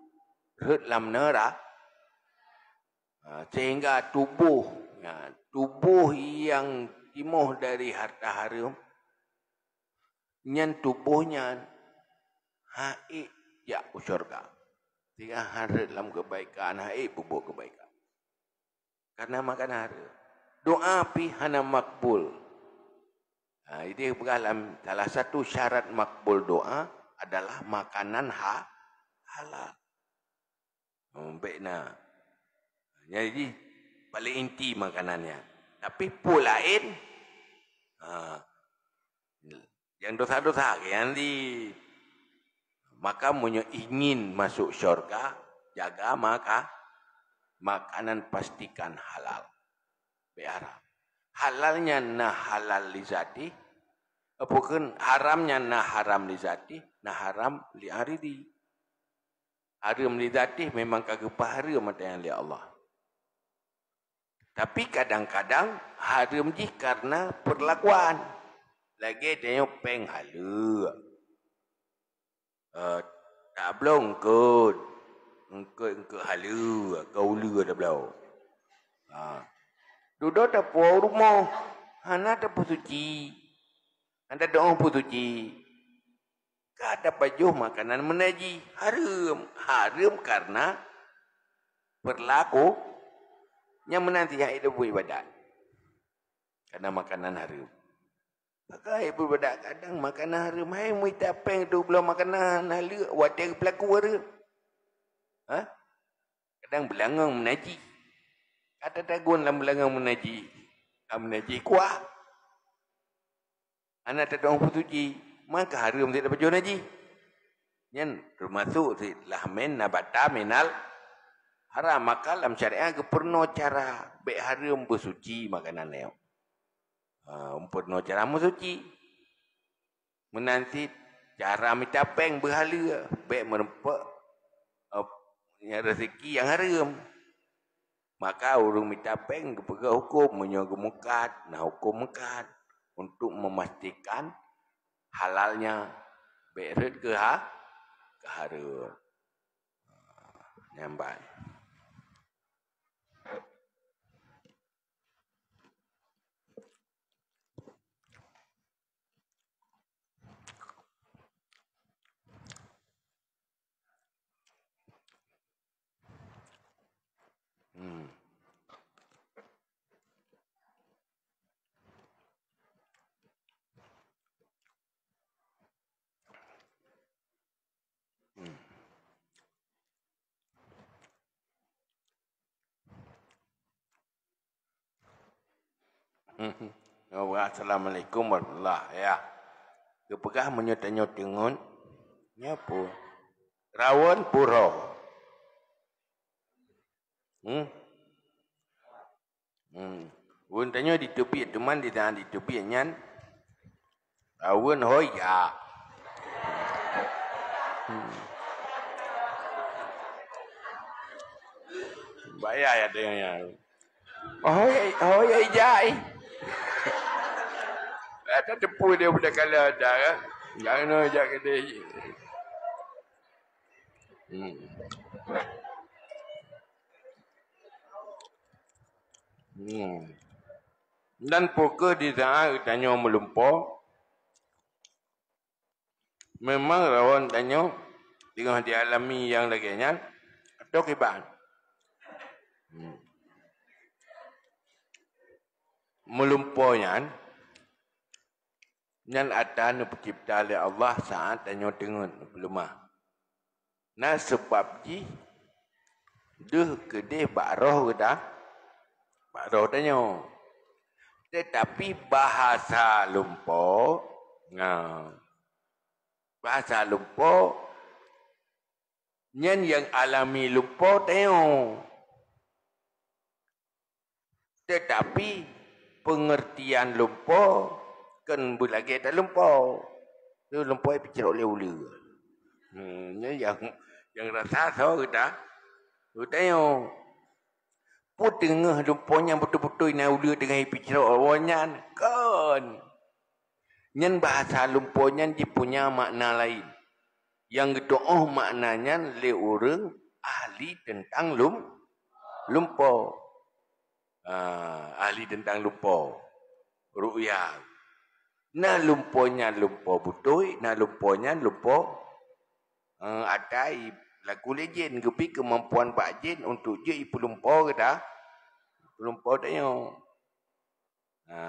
rhot lam neura-, ha, sehingga tuboh, ha, tuboh nyang timoh dari harta hareuem, nyan tuboh nyan hana ék jak u syurga. Sehingga hana rhot lam keubaikan, hana ék peubuet keubaikan. Karena makanan hareuem. Doa pih hana makbul. Ha, jadi peugah lam salah satu syarat makbul doa adalah makanan ha-, halal. Hmm, bèk na. Jadi, paling inti makanan nyan. Tapi peue laén, ha, nyang dosa-dosa ke nyan di. Maka meunyoe ingin masuk syurga, jaga maka-, makanan pastikan halal. Bèk haram. Halal nyan na halal li zati, apa kheun haram nyan na haram li zati, na haram li aridi. Hareuem li zati memang ka geupeuhareuem mata nyang lé Allah. Tapi kadang-kadang hareuem jih karena perlakuan. Lagée tanyoe péng haleue. Eh, tabloe eungkot. Eungkot-eungkot haleue, ka uleue tabloe. Ha. Dudoe tapuwoe u rumoh, hana tapeusuci. Hana tadoe peusuci. Ka tapajoh makanan meunajih, hareuem. Hareuem karena perlaku nyang meunan sijak ék buet ibadat. Karena makanan hareuem. Maka ék buet ibadat kadang makanan hareuem, hai mita péng tu bloe makanan haleue watée geupeulaku hareuem. Ha? Kadang beulangong meunajih. Ka tatagun lam beulangong meunajih. Ka meunajih kuah. Hana tadong peusuci, maka hareuem sit tapajoh najih. Nyan teumasuk sit lahmin nabata minal haram. Maka lam syariat geupeurunoe cara bék hareuem beusuci makanan nyoe. Ha, geupeurunoe cara meusuci. Meunan cit cara mita péng beuhaleue, bék meurumpok, eh, nyang raseuki nyang hareuem. Maka ureuëng mita péng geupeugah huköm, meunyoe geumeukat, na huköm meukat, untuk meumastikan halalnya bék rhot keu ha-, keu hareuem. Nyan ban. Hmm. Hmm. Hmm. Assalamualaikum warahmatullahi, ya. Geupeugah meunyoe tanyoe teungeut, nyoe peue? Rawon puro. Hmm? Hmm. Ureuëng tanyoe diteubiet, teuma di saát diteubiet nyan, rawon hôi jak. Hmm. Bahaya ya tanyoe nyan. Hôi, hôi jak, eh. Ada teupeue dia budak kala dah, kan? Jangan jak kedai. Hmm. Hmm. Dan peu kheueh di saát geutanyoe meulumpo, memang rawon tanyoe teungoh dialami nyang lagée nyan, atau kiban. Hmm. Meulumpo nyan, nyan atra neupeucebta lé Allah saát tanyoe teungeut neupeuleumah. Na seubab jih deuh keudeh bak roh geuta, bak roh tanyoe. Teutapi bahasa lumpo, na, bahasa lumpo, nyan nyang alami lumpo tanyoe. Teutapi peungeurtian lumpo kon beulagée that lumpo. Tu lumpo ipeucrok lé uleue. Hmm, nyan nyang, nyang rasa soe geuta? Geutanyoe. Peu teungoh lumpo nyang beutôi-beutôi na uleue teungoh ipeucrok awaknyan? Kon. Nyan bahasa lumpo nyan jipunya makna laén. Nyang geutu'oh makna nyan lé ureuëng ahli teuntang lum-, lumpo. Ah, ahli teuntang lumpo. Ru'ya. Na lumpo nyan lumpo beutôi, na lumpo nyan lumpo, eh, atai laku lé jén, geubri keumampuan bak jén untuk jeuet ipeulumpo geuta. Peulumpo tanyoe. Ha.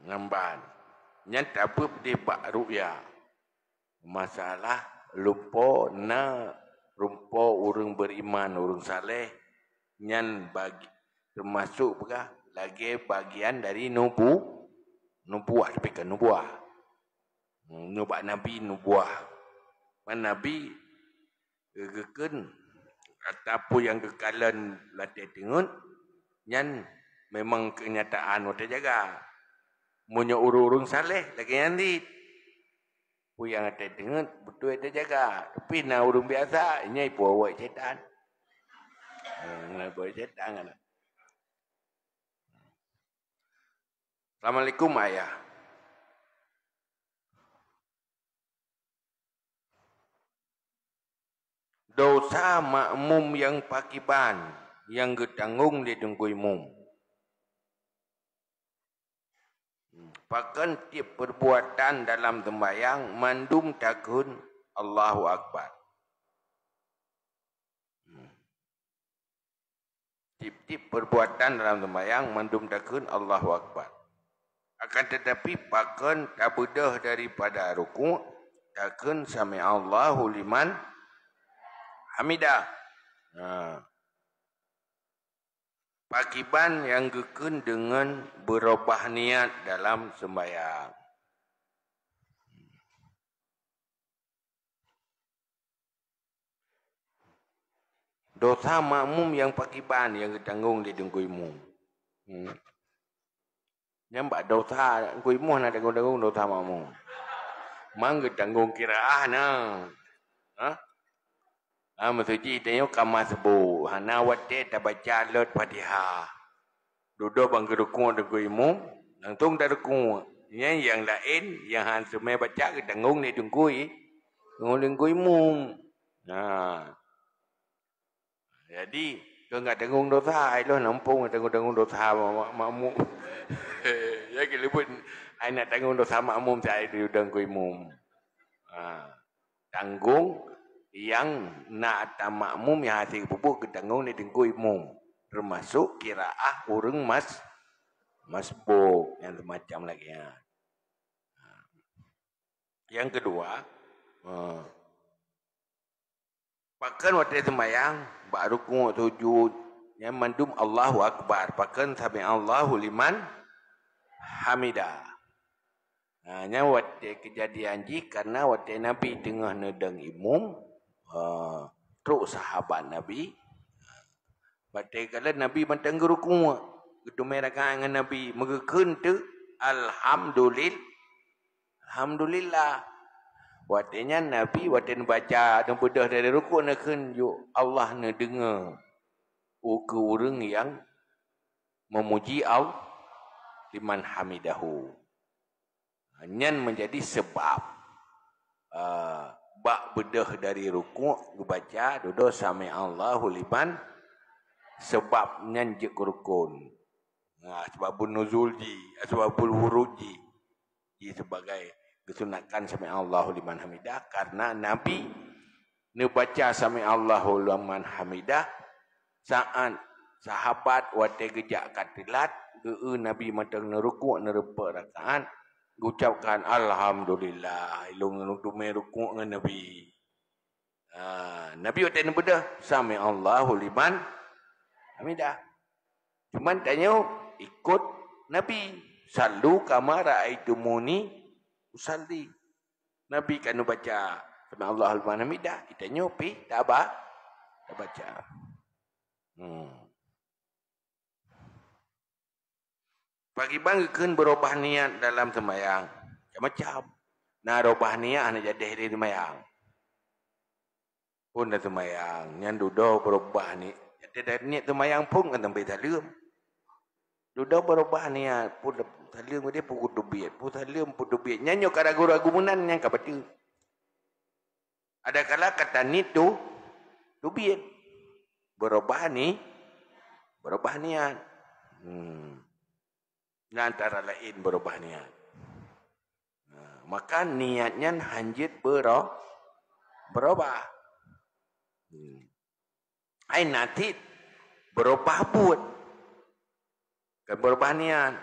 Nyan ban. Nyan tabeuet deh bak ru'ya. Masalah lumpo na lumpo ureuëng beriman, ureuëng saleh, nyan bagi, teumasok peugah lagée bagian dari nubu-, nubuah, tapi kan nubuah. Hmm, nyoe bak Nabi nubuah. Man Nabi geukheun, ataupun nyang geukalon latée teungeut, Nyan memang keunyataan watée jaga. Meunyoe ureuëng-ureuëng saleh lagée nyan cit. Peue nyang watée deungon beutôi watée jaga. Tapi na ureuëng biasa, nyan ipuwoe-woe syaitan. Hmm, na ipuwoe syaitan kan. Assalamualaikum, Ayah. Dosa makmum nyang pakiban nyang geutanggong lé teungku imum. Pakon tieb peurbuatan dalam seumbahyang mandum takheun Allahu Akbar. Tieb-tieb peurbuatan dalam seumbahyang mandum takheun Allahu Akbar. Akan teutapi pakon tabeudôh daripada rukuk, takheun sami'allahu liman hamidah. Ha. Pakiban nyang geukheun deungon beurubah niat dalam seumbahyang. Dosa makmum nyang pakiban nyang geutanggong lé teungku imum. Hmm. Nyan bak dosa teungku imum na tanggong-tanggong dosa makmum. Mang geutanggong kiraah na. Ha? Ha, maksud jih tanyoe ka masbuk. Hana watée tabaca lot Fatihah. Dudoe bak geurukuk teungku imum, langsong tarukuk. Nyan nyang laén nyang han seumé baca geutanggong lé teungku i-, teungku imum. Nah. Jadi, keu nggak tanggong dosa, ai lôn nampung tanggong-tanggong dosa ma-, ma-, makmum. Ya, keuleubut ai nak tanggong dosa makmum, saya di teungku imum. Ha. Tanggong nyang na ata makmum nyang hase geupeubuet geutanggong lé teungku imum, teumasok kiraah ureuëng mas-, masbuk nyang seumacam lagée nyan. Nyang keudua, eh, pakon watée seumbahyang, bak rukuk, sujud, nyan mandum Allahu Akbar, pakon sami'allahu liman hamidah. Ha, nyan watée keujadian jih, karna watée Nabi teungoh neudong imum, ha, trok sahabat Nabi. Watée kalon Nabi mantong geurukuk, geuteumé rakaat ngon Nabi, meugeukheun teuk, "Alhamdulil-, alhamdulillah." Watée nyan Nabi, watée neubaca, neubeudôh dari rukuk, neukheun, "Yôh, Allah neudeungoe ukeue ureuëng nyang meumuji Al-, liman hamidahu." Nyan menjadi sebab, eh, bak beudôh dari rukuk geubaca dudoe sami'allahu liman, sebab nyan jeuet keu rukun. Nah, asbabun nuzul jih, asbabul wurud jih, jih sebagai geusunatkan sami'allahu liman hamidah, karena Nabi neubaca sami'allahu liman hamidah saat sahabat watée geujak ka teulat, geu-eu Nabi mantong neurukuk, neureupok rakaat, geucapkan, "Alhamdulillah, ilôn ngon teumé rukuk ngon Nabi." Ha, Nabi watée neubeudôh, "Sami'allahu liman hamidah." Cuman tanyoe ikot Nabi, "Sallu kama ra'aitumuni usalli." Nabi ka neubaca, "Sami'allahu liman hamidah," geutanyoe pih taba-, tabaca. Hmm. Pakriban geukheun beurubah niat dalam seumayang? Macam-macam. Na rubah niat hana jadeh lé seumayang. Phon na seumayang, nyan dudoe beurubah ni-, jadeh niat seumayang phon kan sampai saleuem. Dudoe beurubah niat, phon saleuem udeh phon kuteubiet, phon saleuem phon teubiet. Nyan nyoe ka ragu-ragu meunan, nyan ka bateue. Adakala ka taniet tu, teubiet. Beurubah ni-, beurubah niat. Hmm. Na antara laén beurubah niat. Nah, maka niat nyan hanjeuet beuro-, beurubah. Hmm. Ai na cit beurubah buet. Kan beurubah niat.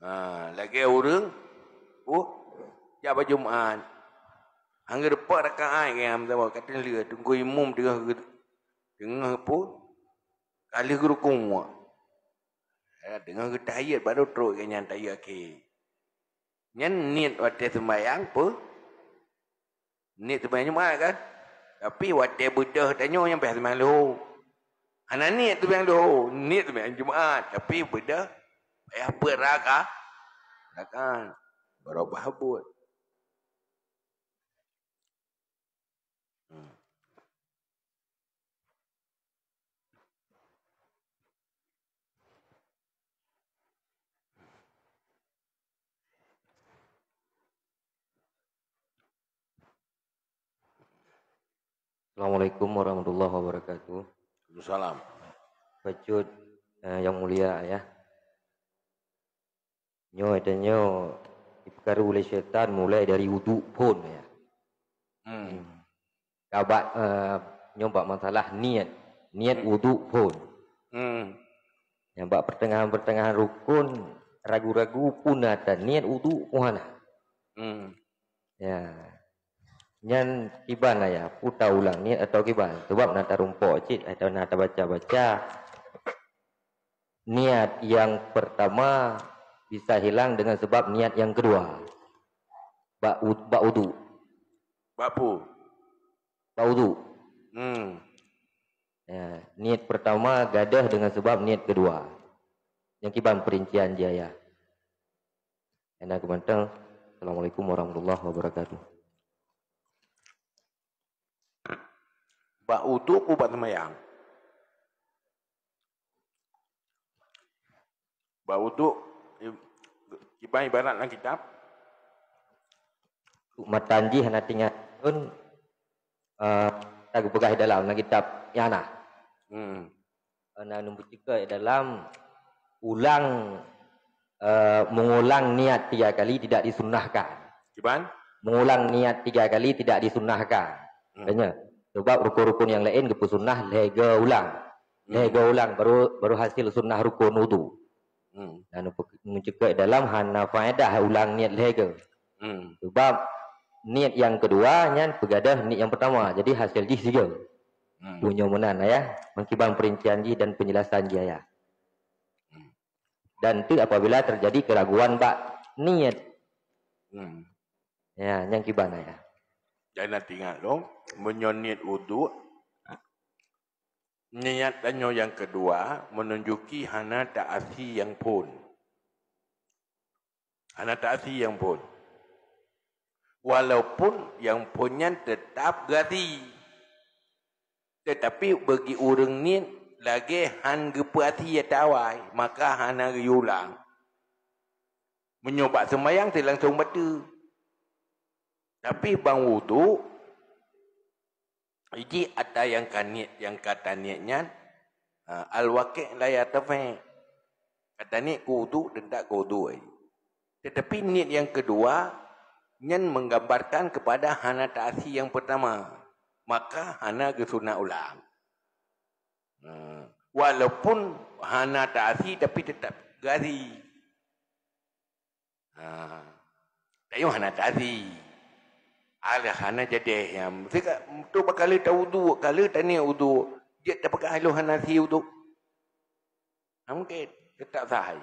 Ha, lagée ureuëng, uh, jak bak Jumat. Hana geureupok rakaat, ka teungoh lheueh, teungku imum teungoh geu-, teungoh peue? Ka lheueh geurukuk. Ya, teungoh geutahiyat baru trok gobnyan tahiyat akhé. Nyan niet watée seumayang peue? Niet seumayang Jumat kan? Tapi watée beudôh tanyoe nyang payah seumayang leuhô. Hana niet seumayang duhô, niet seumayang Jumaat, tapi beudah payah peuet raka-, rakaat. Baru bah buet. Hmm. Assalamualaikum warahmatullahi wabarakatuh. Waalaikumsalam. Bacut, eh, yang mulia, ya. Nyoe, tanyoe, dipeukaru lé syaitan mulai dari uduk phon, ya. Hmm. Ka bak, eh, nyoe bak masalah niet. Niet Hmm. uduk phon. Hmm. Nyang bak pertengahan-pertengahan rukun, ragu-ragu pun na ata niet uduk pun hana. Hmm. Ya. Nyan kiban ayah, puta ulang niet atau kiban? Sebab na tarumpok cit atau na tabaca-baca, niat yang pertama bisa hilang dengan sebab niat yang kedua. Bak u-, bak uduk. Bak pu? Bak uduk. Hmm. Ya, niet pertama gadoh dengan sebab niet kedua. Nyang kiban perincian jih ayah. Hana keumantong. Assalamualaikum warahmatullahi wabarakatuh. Bak uduk ku bak seumayang? Bak uduk, i-, kiban ibarat lam kitab? Matan jih hana tingat pun, eh, ka geupeugah dalam, lam kitab nyang na. Hmm. Na neumeuceukeut dalam ulang, eh, mengulang niat tiga kali tidak disunnahkan. Kiban? Mengulang niat tiga kali tidak disunnahkan. Hmm. Katanya, sebab rukun-rukun yang lain geupeusunnah lhèe go ulang. Lhèe Hmm. go ulang baru, baru hasil sunnah rukun wudu. Hmm. Dan meuceukeut dalam hana faedah ulang niat lhèe go. Hmm. Sebab niat yang kedua nyan peugadoh niat yang pertama. Jadi hasil jih sigo. Hmm. Punyo meunan ayah, meukiban perincian jih dan penjelasan jih ayah. Hmm. Dan tu apabila terjadi keraguan bak niat. Hmm. Ya, nyang kiban ayah. Dan ingat lom, meunyoe niet uduk, niat tanyoe nyang keudua menunjuki hana taasi nyang phon. Hana taasi nyang phon. Walaupun nyang phon nyan teutap geuasi. Teutapi bagi ureuëng niet lagée hán geupeuasie ata awai, maka hana geuyue ulang. Meunyoe bak seumayang, teulangsong bateue. Tapi ban wudhu, jih ata nyang ka niet, nyang ka taniet nyan, ha, al-waqi' la yartafi'. Ka taniet keu wudhu, teuntak keu wudhu ai. Teutapi niet nyang keudua nyan menggambarkan keupada hana taasi nyang peurtama, maka hana geusunat ulang. Ha, walaupun hana taasi, tapi teutap geuasi. Ha, tanyoe hana taasi. Alah hana jadeh nyan. Meusti ka, tu bak ka lheueh tawudhu, ka lheueh taniet wudhu, jeuet tapeugah lôn hana taasi wudhu. Hana mungken, teutap sah ai.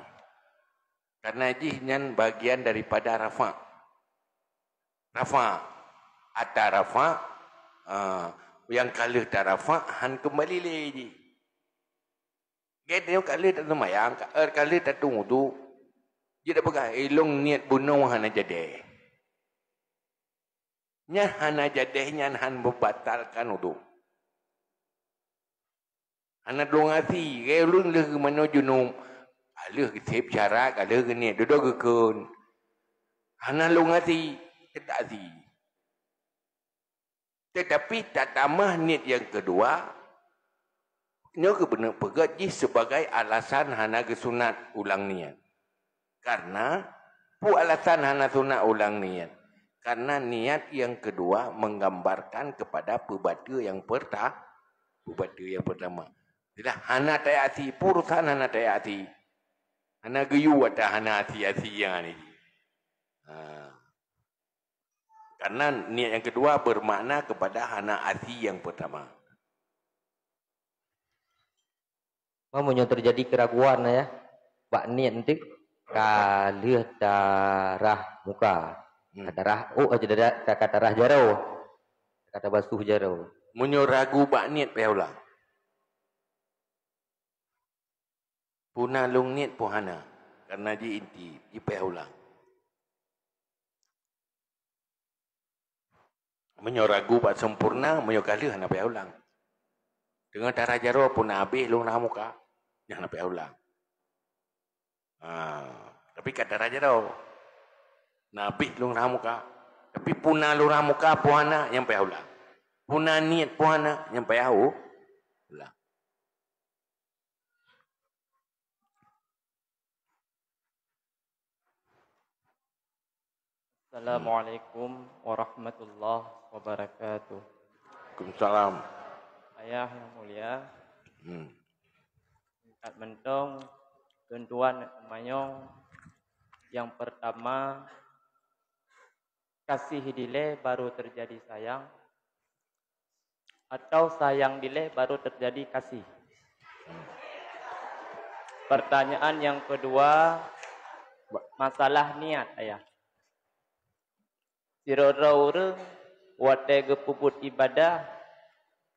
Karena jih nyan bagian daripada rafa'. Rafa'. Ata rafa', ah, nyang ka lheueh tarafa' hán keumbali lé jih. Gét nyoe ka lheueh taseumayang, ka, eh, ka lheueh tatueng wudhu. Jeuet tapeugah, "Eh, lôn niet bunoe hana jadeh." Nyan hana jadeh nyan hán meubatalkan wudhu. Hana lôn asi, gét ulôn lheueh geumanoe junub. Ka lheueh geuseb syarat, ka lheueh geuniet, dudoe geukheun. Hana lôn asi, teutap asi. Teutapi tatamah niet nyang keudua, nyoe geubeuneuek peugét jih sibagai alasan hana geusunat ulang niet. Karena, peue alasan hana sunat ulang niet? Karena niat nyang keudua menggambarkan kepada peubateue nyang peurta-, peubateue nyang peurtama. Jadi hana taasi, peue urusan hana taasi. Hana geuyue ata hana asi-asi nyang ani jih. Ha. Karena niet nyang keudua bermakna kepada hana asi nyang peurtama. Meunyoe teujadi keuraguan, ya, bak niet eunteuk, ka lheueh tarah muka. Hmm. Ka tarah, oh, ka tarah, ka tarah jaroe. Ka tabasuh jaroe. Meunyoe ragu bak niet, payah ulang. Puna lôn niet pun hana, karena ji inti, jipayah ulang. Meunyoe ragu bak sempurna, meunyoe ka lheueh hana payah ulang. Teungoh dara jaroe puna habéh lôn rhah muka, nyan hana payah ulang. Ha, tapi ka dara jaroe. Na habéh lôn rhah muka. Tapi puna lôn rhah muka pun hana, nyan payah ulang. Puna niet pun hana, nyan payah u-, ulang. Assalamualaikum warahmatullahi wabarakatuh. Waalaikumsalam. Ayah yang mulia, Hmm. singkat mantong, tuntuan manyong yang pertama, kasih dilée baru terjadi sayang, atau sayang dilée baru terjadi kasih? Pertanyaan yang kedua, masalah niat, Ayah. Sidroe-droe ureuëng watée geupeubuet ibadah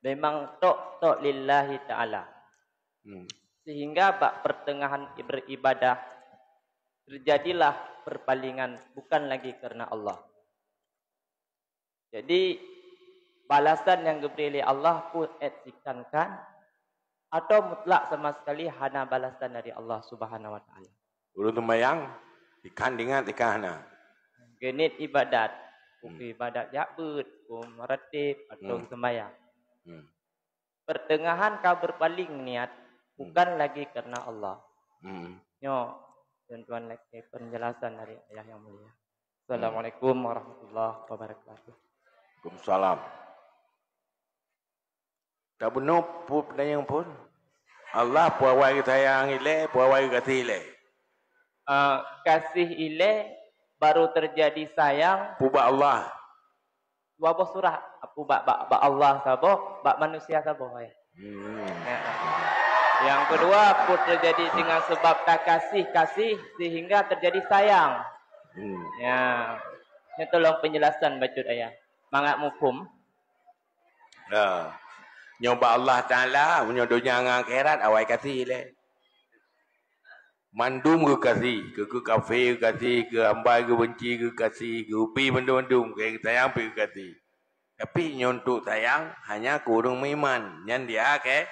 memang tok-tok lillahi ta'ala. Hmm. Sehingga bak pertengahan beribadah terjadilah perpalingan, bukan lagi karena Allah. Jadi, balasan nyang geubri lé Allah pun ék sikan kan, atau mutlak sama sekali hana balasan dari Allah Subhanahu Wa Taala? Ureuëng seumayang, ikan ingat, ikan hana. Geuniet ibadat, Hmm. ibadat jak beuet, kum ratib, atau Hmm. seumayang. Hmm. Pertengahan ka berpaling niat, Hmm. bukan lagi karena Allah. Hmm. Nyoe, tuan-tuan, lagi penjelasan dari Ayah yang mulia. Assalamualaikum warahmatullahi wabarakatuh. Waalaikumsalam. Tabunoe pu-, peudayang pun. Allah peuawai sayang ilée, peuawai gaséh ilée. Ah, kasih ilée baru terjadi sayang. Pubak Allah. Dua boh surah, pubak bak, bak Allah saboh, bak manusia saboh, ya. Hmm. Ya. Yang kedua, pun terjadi dengan sebab tak kasih, kasih sehingga terjadi sayang. Hmm. Ya. Ini tolong penjelasan bacut, Ayah. Mangat muphom. Ya. Nyoe bak Allah Taala, meunyoe donya ngon akhirat, awai kasih lé. Mandum geukasih, keu, keu kafé geukasih, keu hamba geubenci geukasih, keu pi mandum-mandum, keu sayang pi geukasih. Tapi nyoe untuk sayang hanya keu ureuëng meuiman, nyan di akhé-,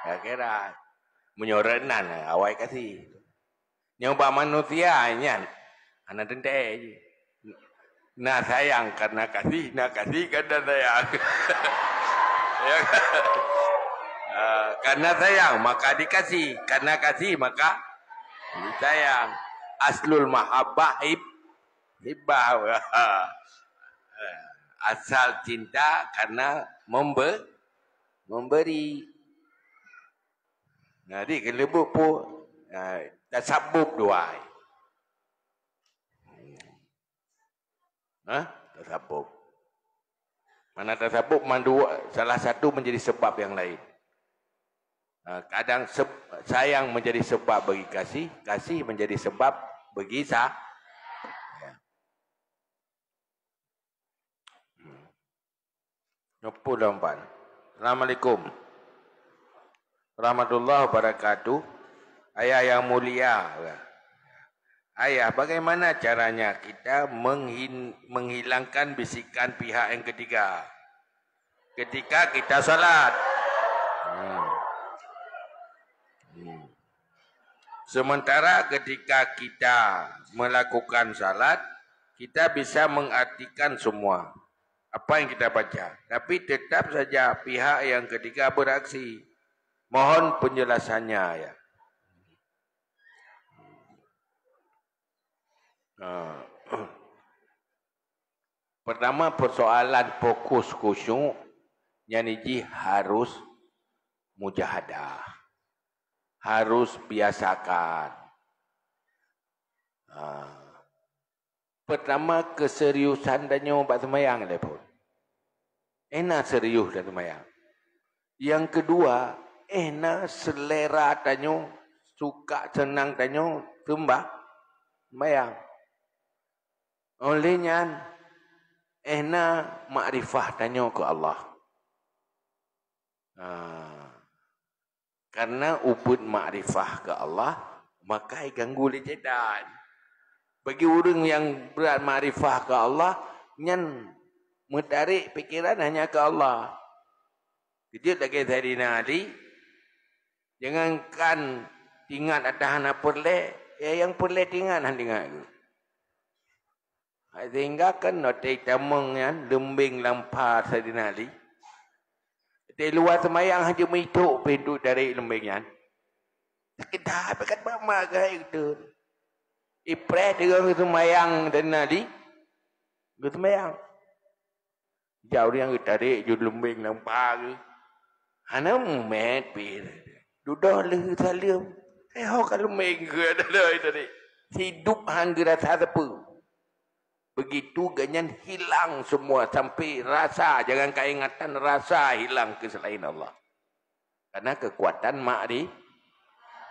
akhirat. Meunyoe rot nan, awai kasih. Nyoe bak manusia nyan, hana teuntée jih. Na sayang karena kasih, na kasih karena sayang. Ya kan? Ah, karena sayang maka dikasih, karena kasih maka disayang. Aslul mahabbah hib-, hibah. Asal cinta karena membe-, memberi. Nah, di keuleubuk pu, ah, tasabub dua. Hah? Tasabub. Mana tasabub mandua, salah satu menjadi sebab yang lain. Ah, kadang seb-, sayang menjadi sebab bagi kasih, kasih menjadi sebab bagi sa-, ya. Hmm. Nyoe pun lompat. Assalamualaikum warahmatullahi wabarakatuh. Ayah yang mulia. Ayah, bagaimana caranya kita menghin-, menghilangkan bisikan pihak yang ketiga ketika kita salat? Hmm. Hmm. Sementara ketika kita melakukan salat, kita bisa mengartikan semua apa yang kita baca. Tapi tetap saja pihak yang ketiga beraksi. Mohon penjelasannya, ya. Ha. Pertama, persoalan fokus khusyuk nyan jih harus mujahadah. Harus biasakan. Ha. Pertama, keseriusan tanyoe bak seumayang lé phon. Éh na serius dan seumayang. Yang kedua, éh na selera tanyoe, suka senang tanyoe seumbah seumayang. Oleh nyan, éh na makrifah tanyoe keu Allah. Ha. Karena ubit makrifah keu Allah, maka ganggu lé syaitan. Bagi ureuëng nyang brat makrifah keu Allah, nyan meutarek pikeran hanya keu Allah. Keujeuet lagée Saidina Ali, jangankan tingat ata hana peureulée, ya nyang peureulée tingat hana tingat geuh. Sehingga kan watée tamong nyan leumbeng lam pha Saidina Ali. Di luwa seumayang hana meuitok pih duek dari leumbeng nyan. Sakét that pakat bama keuhai beutôi. Ipreh teungoh geuseumayang Saidina Ali. Geuseumayang. Jauh nyang geutarek ju leumbeng lam pha geuh. Hana mumet pih. Dudoh lheueh saleuem. Eh, ho ka leumbeng geuh ada loi tadi. Hidup han geurasa sapeue. Begitu gobnyan hilang semua sampai rasa, jangan kaingatan rasa hilang keu selain Allah. Karena kekuatan makri,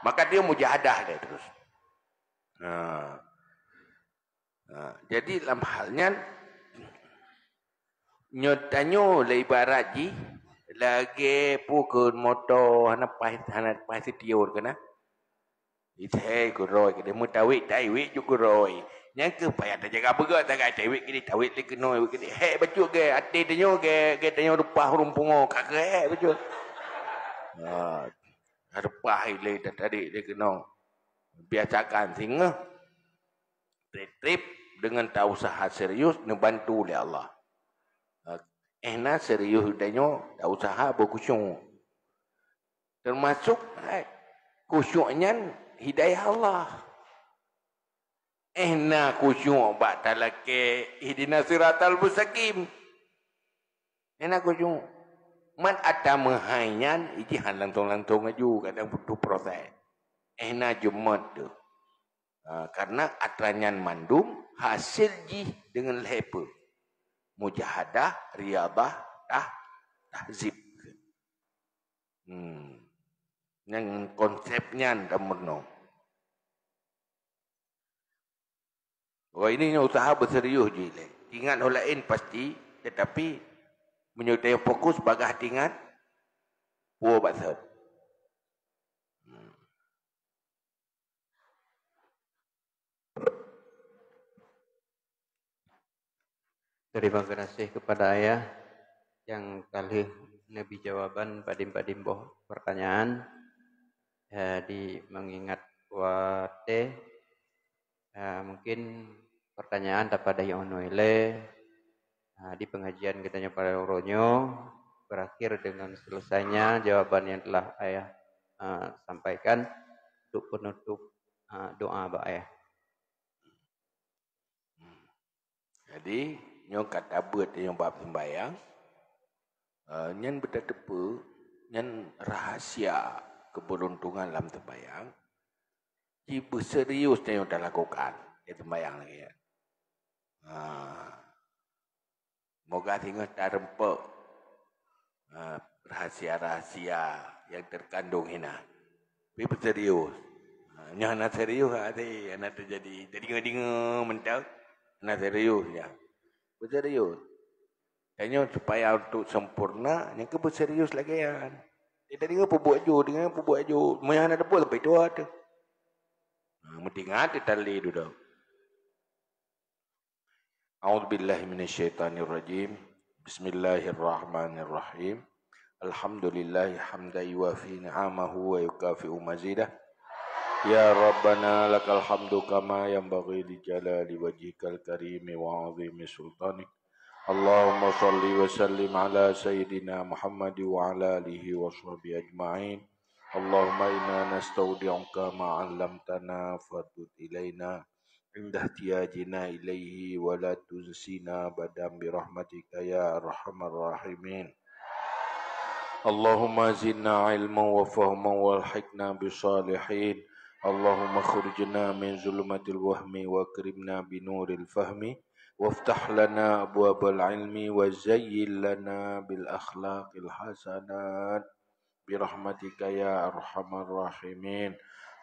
maka dia mujahadah dia terus. Nah, nah, jadi lam hal nyan, nyoe tanyoe lé ibarat jih lagée pukon moto hana paih, hana paih sitiur keunan. Ithai guroi keudeh meutawét tai wét ju guroi. Nyang keuh payah tajaga beugöt tagai tai wét keudeh tawét lé keunoe wét keudeh. Hék bacut gée até tanyoe gée, gée tanyoe reupah ureuëng pungo ka keuh hék bacut. Ha, reupah ilée tadi lé keunoe. Biasakan singoh trép-trép deungon ta usaha serius neubantu lé Allah. Eh na serius tanyoe ta usaha beukusyuk. Teumasuk, eh, khusyuk nyan hidayah Allah. Eh na khusyuk bak talakée ihdinas siratal mustaqim. Eh na khusyuk. Man ata meuhai nyan iji han langsung-langsung aju, kadang butuh proses. Eh na jeumot tu. Ha, karena atra nyan mandum hasil jih deungon lhée peue? Mujahadah, riyadah, tah, tahzib. Hmm. Nyang konsep nyan ka meurunoe. Wah, ini nyoe usaha beuserius jih lé. Ingat ho laén pasti, tetapi meunyoe teufokus bagah tingat, puo baksot. Hmm. Terima kasih kepada Ayah nyang ka lheueh neubri jawaban padum-padum boh pertanyaan. Eh, di mengingat watée, eh, mungkin pertanyaan tapada nyang unoe lé. Nah, di pengajian kita nyoe pada uroe nyoe berakhir dengan selesainya jawaban yang telah Ayah, eh, sampaikan. Untuk penutup, eh, doa bak Ayah. Jadi, nyoe ka tabeuet nyoe bab sembahyang, eh, nyan beutateupeue, nyan rahasia keberuntungan lam sembahyang, jibeuserius tanyoe talakukan di sembahyang lagée nyan. Ha. Moga singoh tareumpok, ha, rahasia-rahasia nyang teukandong hinan. Tapi beuserius. Ha, nyoe hana serius hati, hana teujadi. Teudeungoe-deungoe mantong, hana serius nyan. Beuserius. Tanyoe supaya untuk sempurna, nyang keu beuserius lagée nyan. Jadi teudeungoe peubuet ju, deungoe peubuet ju. Meunyoe hana teupeu sampai tuha teuh. Ha, meutingat teuh tali dudoe. أعوذ بالله من الشيطان الرجيم. بسم الله الرحمن الرحيم. الحمد لله حمدا يوافي نعمه ويكافئ مزيده. يا ربنا لك الحمد كما ينبغي لجلال وجهك الكريم وعظيم سلطانك. اللهم صل وسلم على سيدنا محمد وعلى آله وصحبه أجمعين. اللهم إنا نستودعك ما علمتنا فردد إلينا عند احتياجنا إليه ولا تنسنا أبدا برحمتك يا أرحم الراحمين. اللهم زدنا علما وفهما والحقنا بالصالحين. اللهم أخرجنا من ظلمات الوهم وأكرمنا بنور الفهم وافتح لنا أبواب العلم وزين لنا بالأخلاق الحسنات برحمتك يا أرحم الراحمين.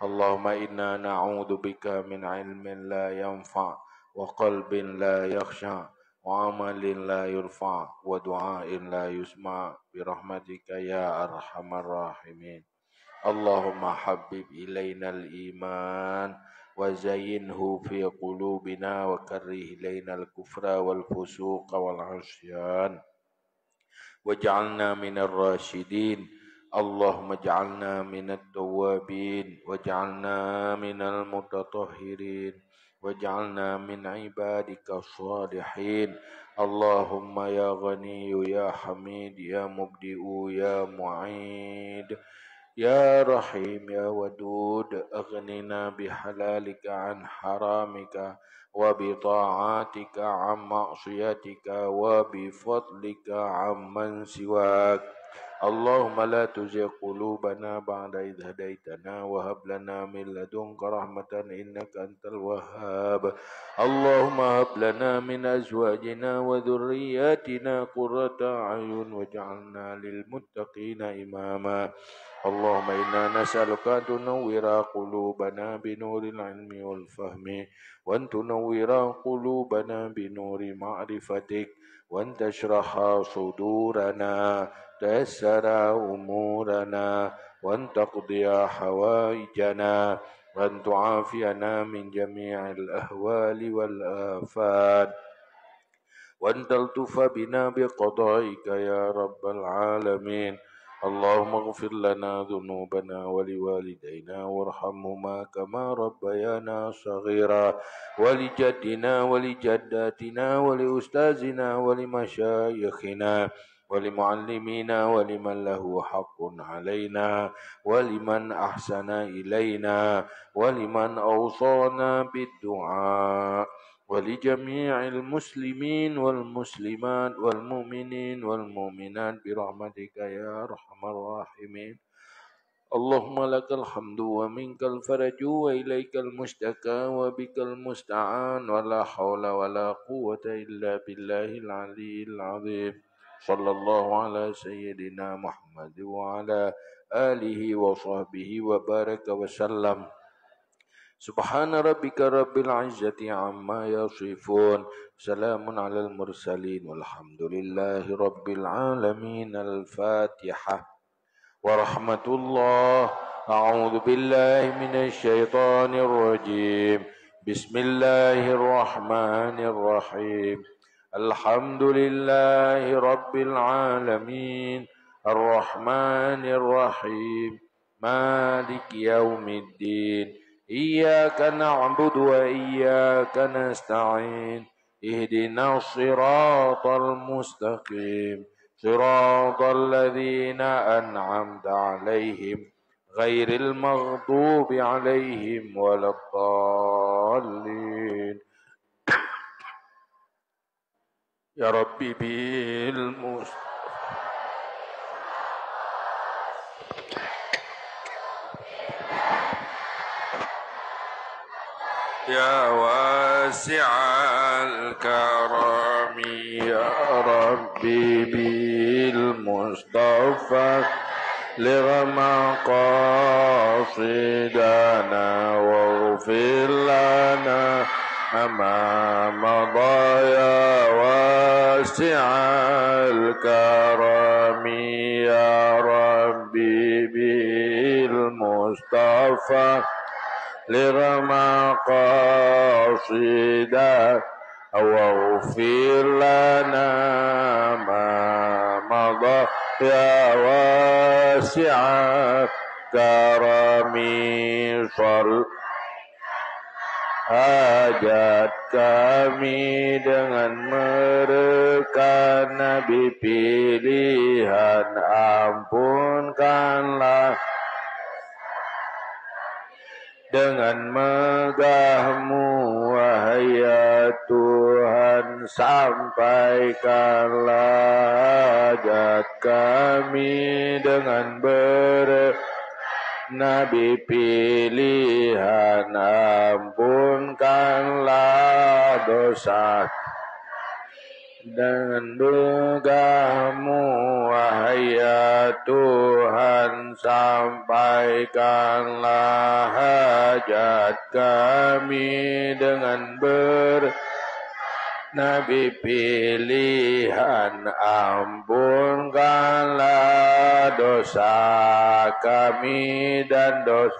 اللهم إنا نعوذ بك من علم لا ينفع وقلب لا يخشع وعمل لا يرفع ودعاء لا يسمع برحمتك يا أرحم الراحمين. اللهم حبب إلينا الإيمان وزينه في قلوبنا وكره إلينا الكفر والفسوق والعصيان واجعلنا من الراشدين. اللهم اجعلنا من التوابين واجعلنا من المتطهرين واجعلنا من عبادك الصالحين. اللهم يا غني يا حميد يا مبدئ يا معيد يا رحيم يا ودود، أغننا بحلالك عن حرامك وبطاعتك عن معصيتك وبفضلك عمن سواك. اللهم لا تزغ قلوبنا بعد إذ هديتنا وهب لنا من لدنك رحمة إنك أنت الوهاب. اللهم هب لنا من أزواجنا وذرياتنا قرة أعين واجعلنا للمتقين إماما. اللهم إنا نسألك أن تنور قلوبنا بنور العلم والفهم، وأن تنور قلوبنا بنور معرفتك، وأن تشرح صدورنا، تيسر أمورنا، وأن تقضي حوائجنا، وأن تعافينا من جميع الأهوال والآفات، وأن تلطف بنا بقضائك يا رب العالمين. اللهم اغفر لنا ذنوبنا ولوالدينا وارحمهما كما ربيانا صغيرا، ولجدنا ولجداتنا ولأستاذنا ولمشايخنا ولمعلمينا ولمن له حق علينا ولمن أحسن إلينا ولمن أوصانا بالدعاء ولجميع المسلمين والمسلمات والمؤمنين والمؤمنات برحمتك يا أرحم الراحمين. اللهم لك الحمد ومنك الفرج وإليك المشتكى وبك المستعان ولا حول ولا قوة إلا بالله العلي العظيم. صلى الله على سيدنا محمد وعلى آله وصحبه وبارك وسلم. سبحان ربك رب العزة عما يصفون. سلام على المرسلين والحمد لله رب العالمين. الفاتحة. ورحمة الله. أعوذ بالله من الشيطان الرجيم. بسم الله الرحمن الرحيم. الحمد لله رب العالمين. الرحمن الرحيم. مالك يوم الدين. إياك نعبد وإياك نستعين. اهدنا الصراط المستقيم. صراط الذين أنعمت عليهم غير المغضوب عليهم ولا الضالين. يا ربي بالمصطفى يا واسع الكرم، يا ربي بالمصطفى بلغ مقاصدنا واغفر لنا ما مضى يا واسع الكرم، يا ربي بالمصطفى بلغ مقاصدنا واغفر لنا ما مضى يا واسع الكرم. صل hajat kami dengan mereka Nabi pilihan, ampunkanlah dengan megahmu, wahai ya Tuhan, sampaikanlah hajat kami dengan ber- Nabi pilihan, ampunkanlah dosa. Dengan megahmu, wahai ya Tuhan, sampaikanlah hajat kami dengan ber- Nabi pilihan, ampunkanlah dosa kami dan dosa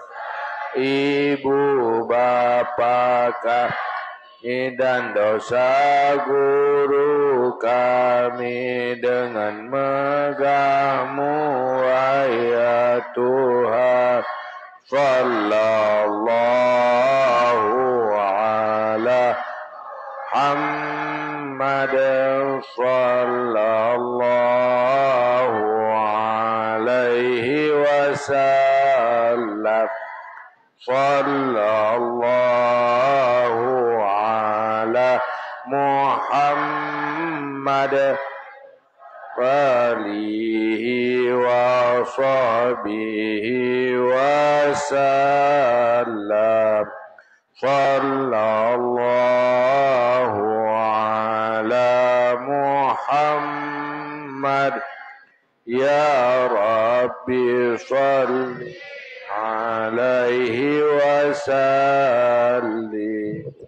ibu bapa kami dan dosa guru kami dengan megah-Mu, wahai Tuhan. Sallallahu ala Muhammad, sallallahu alaihi wasallam. Sallallahu ala Muhammad, alihi wa sahbihi wa sallam. Sallallahu ala Muhammad. Ya Rabbi, salli alaihi wa sallim.